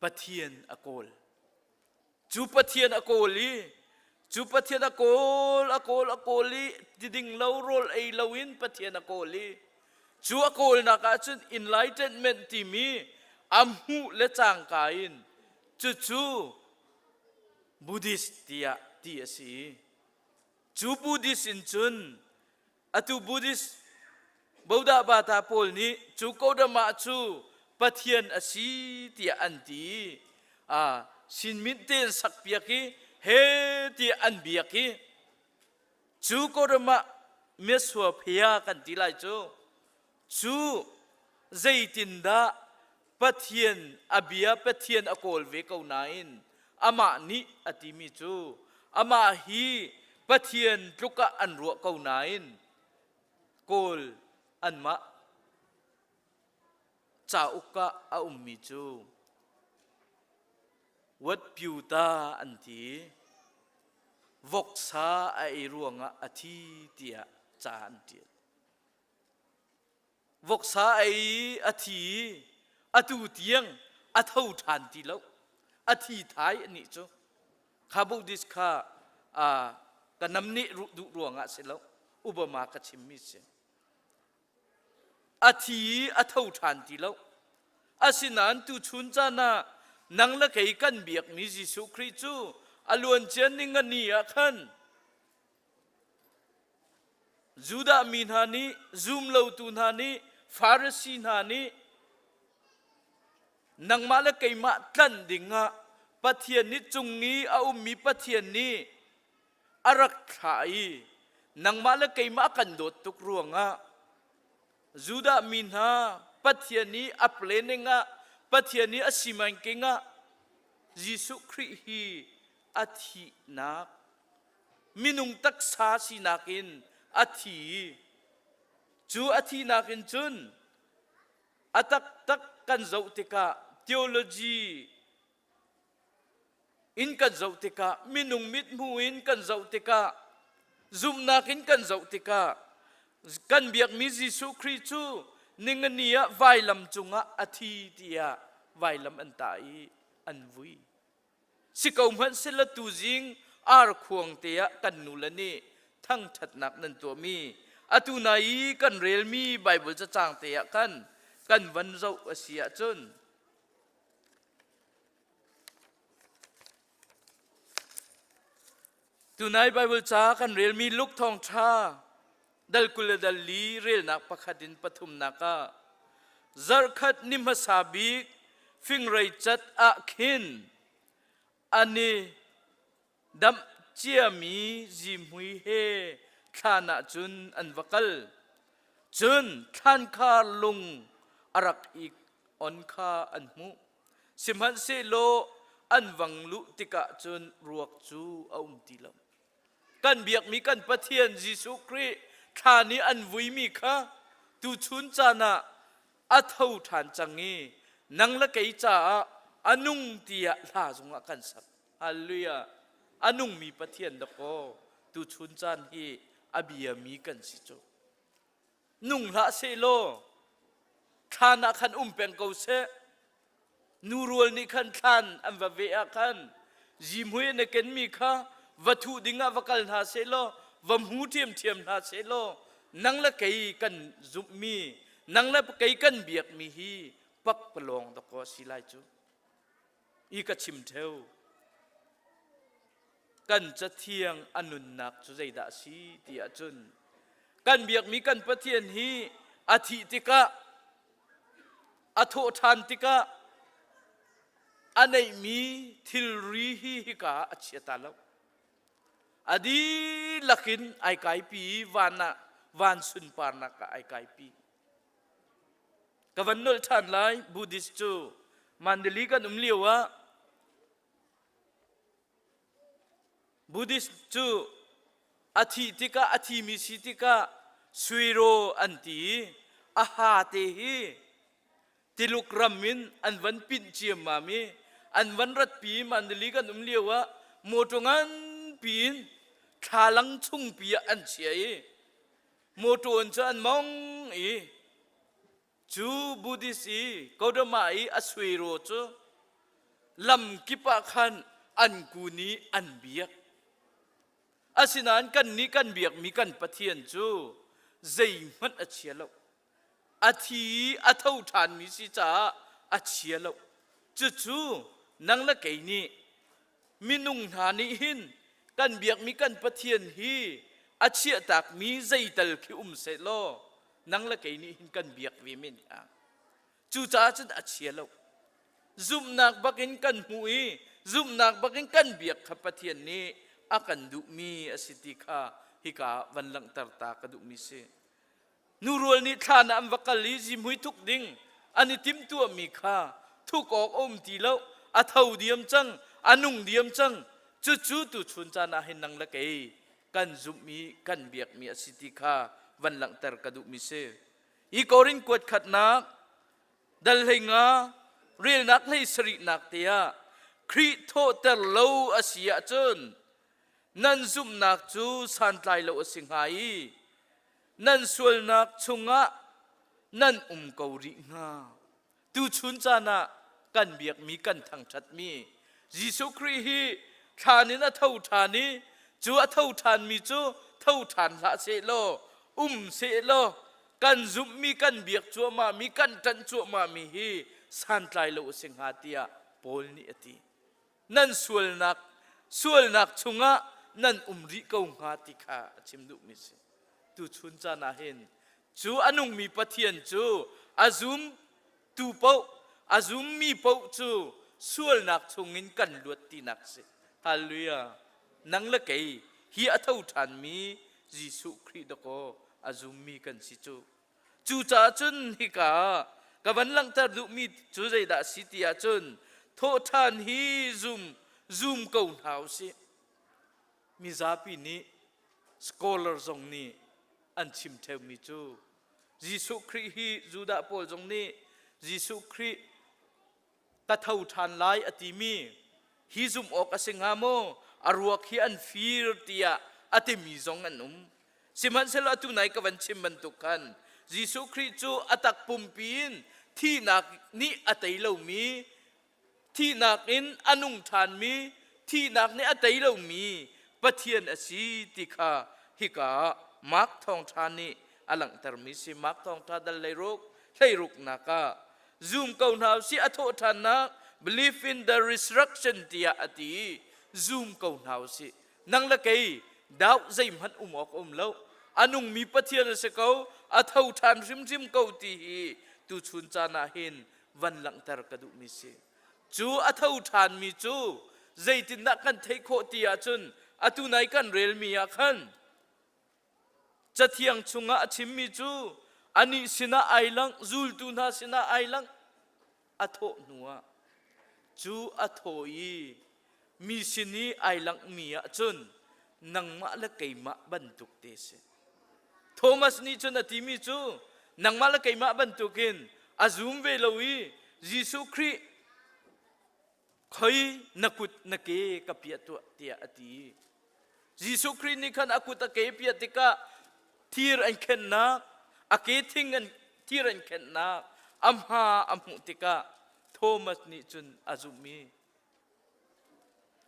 Pathian a kawl. Cu Pathian a kawl i cu Pathian a kawl a kawl a kawl i tiding lo rawl ei loin Pathian a kawl i cu a kawlnak ah cun enlightenment timi a hmuh le cangka in cucu Buddhist tiah ti a si. Cu Buddhist in cun Atu Buddhist Bodah Bata pawl nih cu Kodama cu Pathian a si tiah an ti. Ah, sinmint tein sakpiak i he tiah an biak i cu Kodama Mesua Phia kan ti lai cu cu zeitindah Pathian a bia Pathian a kawl ve ko nain amah nih a timi cu amah hi Pathian tluk ah an ruah ko nain kawl anmah cauk ah a ummi cu Wat Pyuta an ti voksa a ei ruangah a thi tiah ca an ṭial. Voksa ei a thi i atu tiang a tho ṭhan ti lo. A thi thai anih cu. Kha Buddhist kha ka namneh duh ruangah si lo. Obama ka chimmi si. A thi i a tho ṭhan ti lo. Asinain tuchun caan ah nang le kei kan biakmi Jesuh Khrih cu a luancia ning a ni ah khan Judah mi hna nih, zumlotu hna nih, Farasi hna nih nangmah le keimah tlanh dingah Pathian nih cung i a ummi Pathian nih a rak thlah i nangmah le keimah kan dawt tuk ruangah Judah mi hna Pathian i a planning ah Pathian i a simanking ah Jesuh Khrih hi a thihnak minung taksa sinak in a thi cu a thihnak in cun a taktak kan zoh tikah theology in kan zoh tikah minung mithmuh in kan zoh tikah zumhnak in kan zoh tikah kan biakmi Jesuh Khrih cu ningani ah vailam cungah a thi tiah vailam an tah i an vui. Si ko hmanh sila tuzing arkhuang te ah kan nule nih thangṭhatnak nan tuahmi atu nai i kan relmi Baibal cacang te ah khan kan van zoh a si ahcun Tunai Baibal ca kan relmi Luke thawngṭha dal 20 le dal li relnak pakhat in pathumnak ah zarhkhat ni hmasa bik fingrei cat ah khin an i damh ciami zihmui he thlan ah cun an va kal. Cun thlankhar lung a rak i on kha an hmuh. Sihmanhsehlaw an vang luh tikah cun ruak cu a um ti lo. Kan biakmi kan Pathian Jesuh Khrih thlan i an vuimi kha tuchun caan ah a tho ṭhan cang i nang le kei caah a nung tiah hla zongah kan sak. Hallelujah. A nungmi Pathian dakaw tuchun caan hi a biami kan si cu. Nung hlah sehlaw thlan ah khan um peng ko seh. Nu rual nih khan thlan an va veh ah khan zihmui an i kenmi kha va thuh ding ah va kal hna sehlaw va hmu ṭhiamṭhiam hna sehlaw nang le kei kan zumhmi nang le kei kan biakmi hi pakpalawng dakaw a si lai cu. I ka chim ṭheo. Kan cathiang a nunnak cu zeidah a si ti ahcun kan biakmi kan Pathian hi a thih tikah a thawh ṭhan tikah a neihmi thilri hi hika ah a chia ta lo. A dihlak in ai kaipi i van ah van sunparnak ah ai kaipi. Ka van nolh ṭhan lai Buddhist cu Mandali kan um lio ah Buddhist cu a thih tikah a thimi si tikah suiro an ti i a ha te hi Tiluk ram in an van pinh ciammam i an van ratpi Mandali kan um lio ah motor nganpi in thlalang chungpi ah an chia i motor in cu an mong i cu Buddhist i Gautama i a suiro cu lam kip ah khan an kun i an biak. Asinain kannih kan biakmi kan Pathian cu zeihmanh a chia lo. A thi i a tho ṭhanmi si caah a chia lo. Cucu nang le kei nih minung hna nih hin kan biakmi kan Pathian hi a chiahtakmi zeital khi um sehlaw nang le kei nih hin kan biak ve men hnga. Cucaah cun a chia lo. Zumhnak bakin kan hmuh i zumhnak bakin kan biak kha Pathian nih a kan duhmi a si ti kha hika ah van langhter ta ka duhmi si. Nurual nih thlan ah an va kal i zihmui thuk ding an i timhtuahmi kha thuk awk a um ti lo. A tho diam cang, a nung diam cang. Cucu tuchun caan ah hin nang le kei kan zumh i kan biakmi a si ti kha van langhter ka duhmi si. Hi Korin kuat khatnak dal hlei nga relnak hlei sarihnak te ah Khrih thawhter lo a si ahcun nan zumhnak cu santlai lo a si hnga i nan sualnak chungah nan um ko rih hnga. Tuchun caan ah kan biakmi kan thangṭhatmi Jesuh Khrih hi thlan in a tho ṭhan i cu a tho ṭhanmi cu tho ṭhan hlah sehlaw um sehlaw kan zumhmi kan biak cuahmahmi kan ṭanh cuahmahmi hi santlai lo a si hnga tiah Paul nih a ti. Nan sualnak sualnak chungah nan um rih ko hnga ti kha a chim duhmi si. Tuchun caan ah hin cu a nungmi Pathian cu a zumtu paoh a zummi paoh cu sualnak chungin kan luat tinak a si. Hallelujah. Nang le kei hi a tho ṭhanmi Jesuh Khrih dakaw a zummi kan si cu. Cucaah cun hika ah ka van langhter duhmi cu zeidah a si ti ahcun thawhṭhan hi zum zum ko hna u sih. Mizapi nih scholar zong nih an chim ṭheumi cu Jesuh Khrih hi Judah pawl zong nih Jesuh Khrih ka tho ṭhan lai a timi hi zumh awk a si hnga maw a ruak hi an fir tiah a timi zong an um sihmanhsehlaw atu nai ka van chim bantuk khan Jesuh Khrih cu a tak pumpi in thihnak nih a tei lomi thihnak in a nung ṭhanmi thihnak nih a tei lomi Pathian a si ti kha hika ah Mark thawngṭha nih a langhtermi si Mark thawngṭha dal hleiruk hleiruknak ah Zum ko hna usih a thawhṭhannak believe in the resurrection tiah a ti zum ko hna usih nang le kei doubt zeihmanh um awk um lo a nungmi Pathian a si ko a tho ṭhan hrimhrim ko ti hi tuchun caan ah hin van langhter ka duhmi si cu a tho ṭhanmi cu zeitindah kan theih khawh ti ahcun atu nai kan relmi ah khan Cathiang chungah a chimmi cu anih sinah ai langh, zultu hna sinah ai langh. A thawh hnuah cu a thaw i mi sin i ai langhmi ahcun nangmah le keimah bantuk te si. Thomas nih cun a timi cu nangmah le keimah bantukin a zum ve lo i Jesuh Khrih khoi na kut na ke ka piah tuah tiah a ti. Jesuh Khrih nih khan a kut a ke piah tikah thir an khenhnak, a ke thing an thir an khenhnak, a hma a hmuh tikah Thomas nih cun a zumh i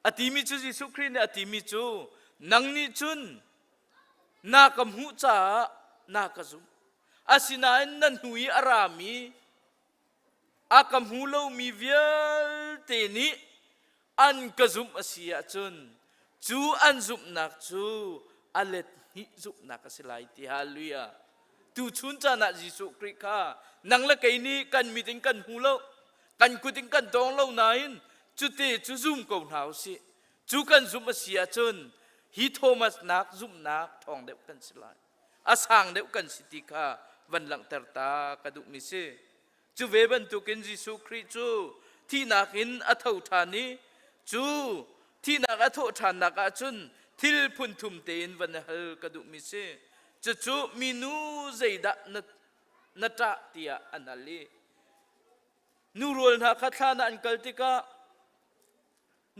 a timi cu Jesuh Khrih nih a timi cu nang nih cun na ka hmuh caah na ka zumh. Asinain na hnu i a rami A ka hmu lomi vialte nih an ka zumh a si ahcun Cu an zumhnak cu a let hnih zumhnak a si lai ti hallelujah. Tuchun caan ah Jesuh Khrih kha nang le kei nih kan mit in kan hmu lo, kan kut in kan tawng lo nain cute cu zum ko hna u sih. Cu kan zumh a si ahcun hi Thomas nak zumhnak ṭhawng deuh kan si lai. A sang deuh kan si ti kha van langhter ta ka duhmi si. Cu ve bantukin Jesuh Khrih cu thihnak in a tho ṭhan i cu thihnak a thawh ṭhannak ahcun thil phun thum tein van i hal ka duhmi si. Cucu minu zeidah na, na ṭah tiah an hal i nu rual hna kha thlan ah an kal tikah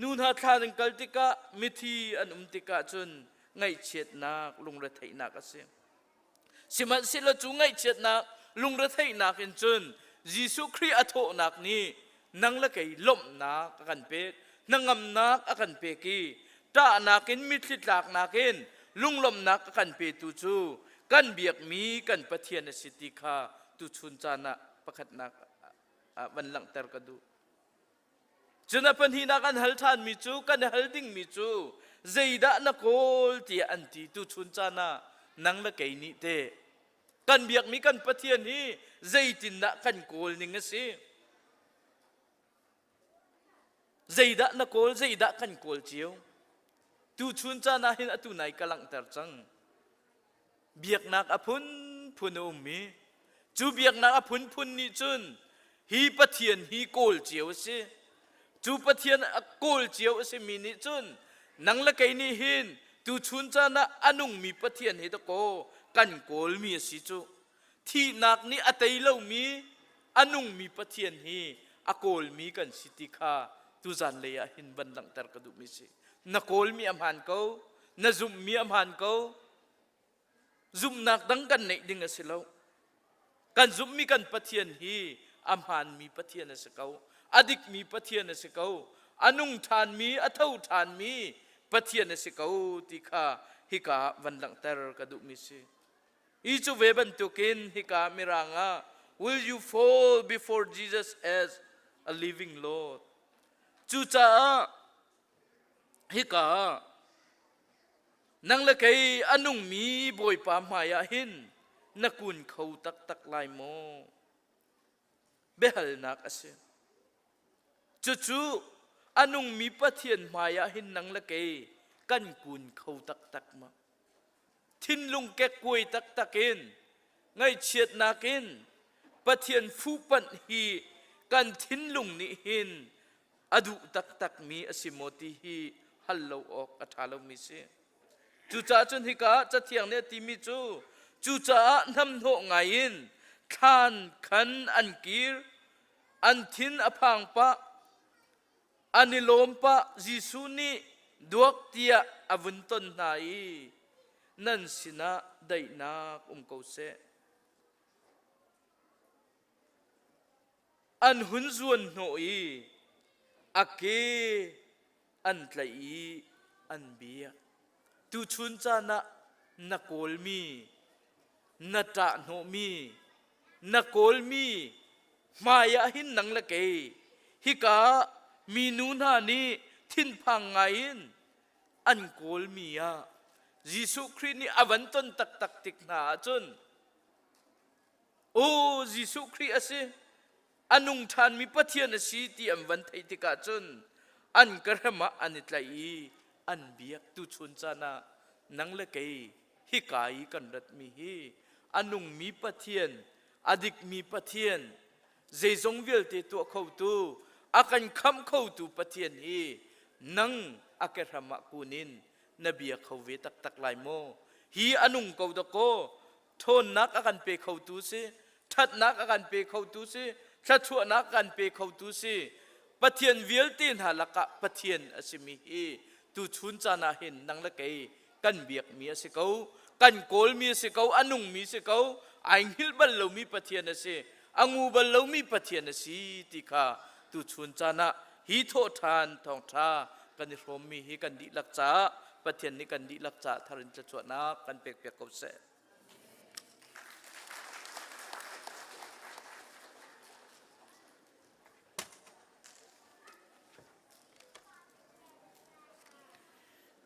nu hna thlan an kal tikah mithi an um tikah cun ngaihchiatnak lungretheihnak a si. Sihmanhsehlaw cu ngaihchiatnak lungretheihnak in cun Jesuh Khrih a thawhnak nih nang le kei lawmhnak a kan pek, hnangamnak a kan pek i ṭahnak in mitthli tlaknak in lunglawmhnak a kan petu cu kan biakmi kan Pathian a si ti kha tuchun caan ah pakhatnak ah van langhter ka duh. Cun a pahnihnak an hal ṭhanmi cu kan i hal dingmi cu zeidah na kawl tiah an ti tuchun caan ah nang le kei nih teh kan biakmi kan Pathian hi zeitindah kan kawl ning a si? Zeidah na kawl, zeidah kan kawl cio? Tuchun caan ah hin atu nai ka langhter cang. Biaknak a phunphun a um i cu biaknak a phunphun nih cun hi Pathian hi kawl cio a si. Cu Pathian a kawl cio a simi nih cun nang le kei nih hin tuchun caan ah a nungmi Pathian hi dakaw kan kawlmi a si cu. Thihnak nih a tei lomi a nungmi Pathian hi a kawlmi kan si ti kha tuzan lei ah hin van langhter ka duhmi si. Na kawlmi a hmaan ko, na zumhmi a hmaan ko, Zumhnak dang kan neih ding a si lo. Kan zumhmi kan Pathian hi a hmaanmi Pathian a si ko. A dikmi Pathian a si ko. A nung ṭhanmi, a tho ṭhanmi Pathian a si ko ti kha hika ah van langhter ka duhmi si. Hi cu ve bantukin hika Mirang ah will you fall before Jesus as a living Lord? Cucaah hika ah Nang le kei a nungmi Bawipa hmaiah hin na kun kho taktak lai maw? Biahalnak a si. Cucu a nungmi Pathian hmaiah hin nang le kei kan kun kho taktak ma? Thinlung kekkuai taktak in, ngaihchiatnak in Pathian fuhpanh hi kan thinlung nih hin a duh taktakmi a si maw ti hi hal lo awk a ṭha lomi si. Cucaah cun hika ah Cathiang nih a timi cu cucaah hnamhnawh ngaiin thlan khan an kir, an thin a phang pah, an i lawm pah Jesuh nih duak tiah a vun ton hna i nan sinah daihnak um ko seh. An hun zuan hnawh i a ke an tlaih i an biak. Tuchun caan ah na kawlmi, na ṭahhnawhmi, na kawlmi hmai ah hin nang le kei hika minu hna nih thinphang ngaiin an kawlmi ah Jesuh Khrih nih a van ton taktak tik hna ahcun Aw Jesuh Khrih a si, a nung ṭhanmi Pathian a si ti an van theih tikah cun an ka hrem ah an i tlaih i an biak tuchun caan ah nang le kei hika i kan ratmi hi a nungmi Pathian, a dikmi Pathian, zeizong vialte tuah khotu, a kan khamh khotu Pathian hi nang a ke hram ah kun in na bia kho ve taktak lai maw? Hi a nung ko dakaw ṭhawnnak a kan pe khotu si, ṭhatnak a kan pe khotu si, thluachuahnak a kan pe khotu si. Pathian vialte hna lakah Pathian a simi hi tuchun caan ah hin nang le kei kan biakmi a si ko, kan kawlmi a si ko, a nungmi si ko, ai hngilh bal lomi Pathian a si, a ngu bal lomi Pathian a si ti kha tuchun caan ah hi thawhṭhan thawngṭha kan i hrawmmi hi kan dihlak caah Pathian nih kan dihlak caah thar in thluachuahnak kan pekpiak ko seh.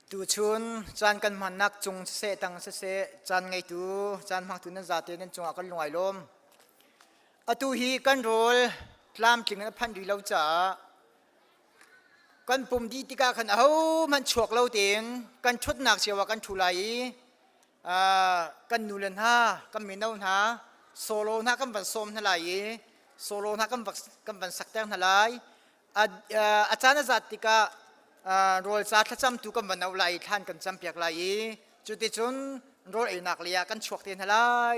Tuchun caan kan hmannak cung siseh tang siseh caan ngeitu caan hmangtu nan zate nan cungah kan lungai lawm. Atu hi kan rawl tlamtling in a phanh rih lo caah kan pum dih tikah khan ahohmanh chuak lo tein kan ṭhutnak cio ah kan ṭhu lai i kan nule hna kan mino hna solo hna kan van sawm hna lai i solo hna kan van sakter hna lai. A caan a zat tikah rawl ca thlacamtu kan van auh lai i thlan kan campiak lai i cuticun rawl einak lei ah kan chuak te hna lai.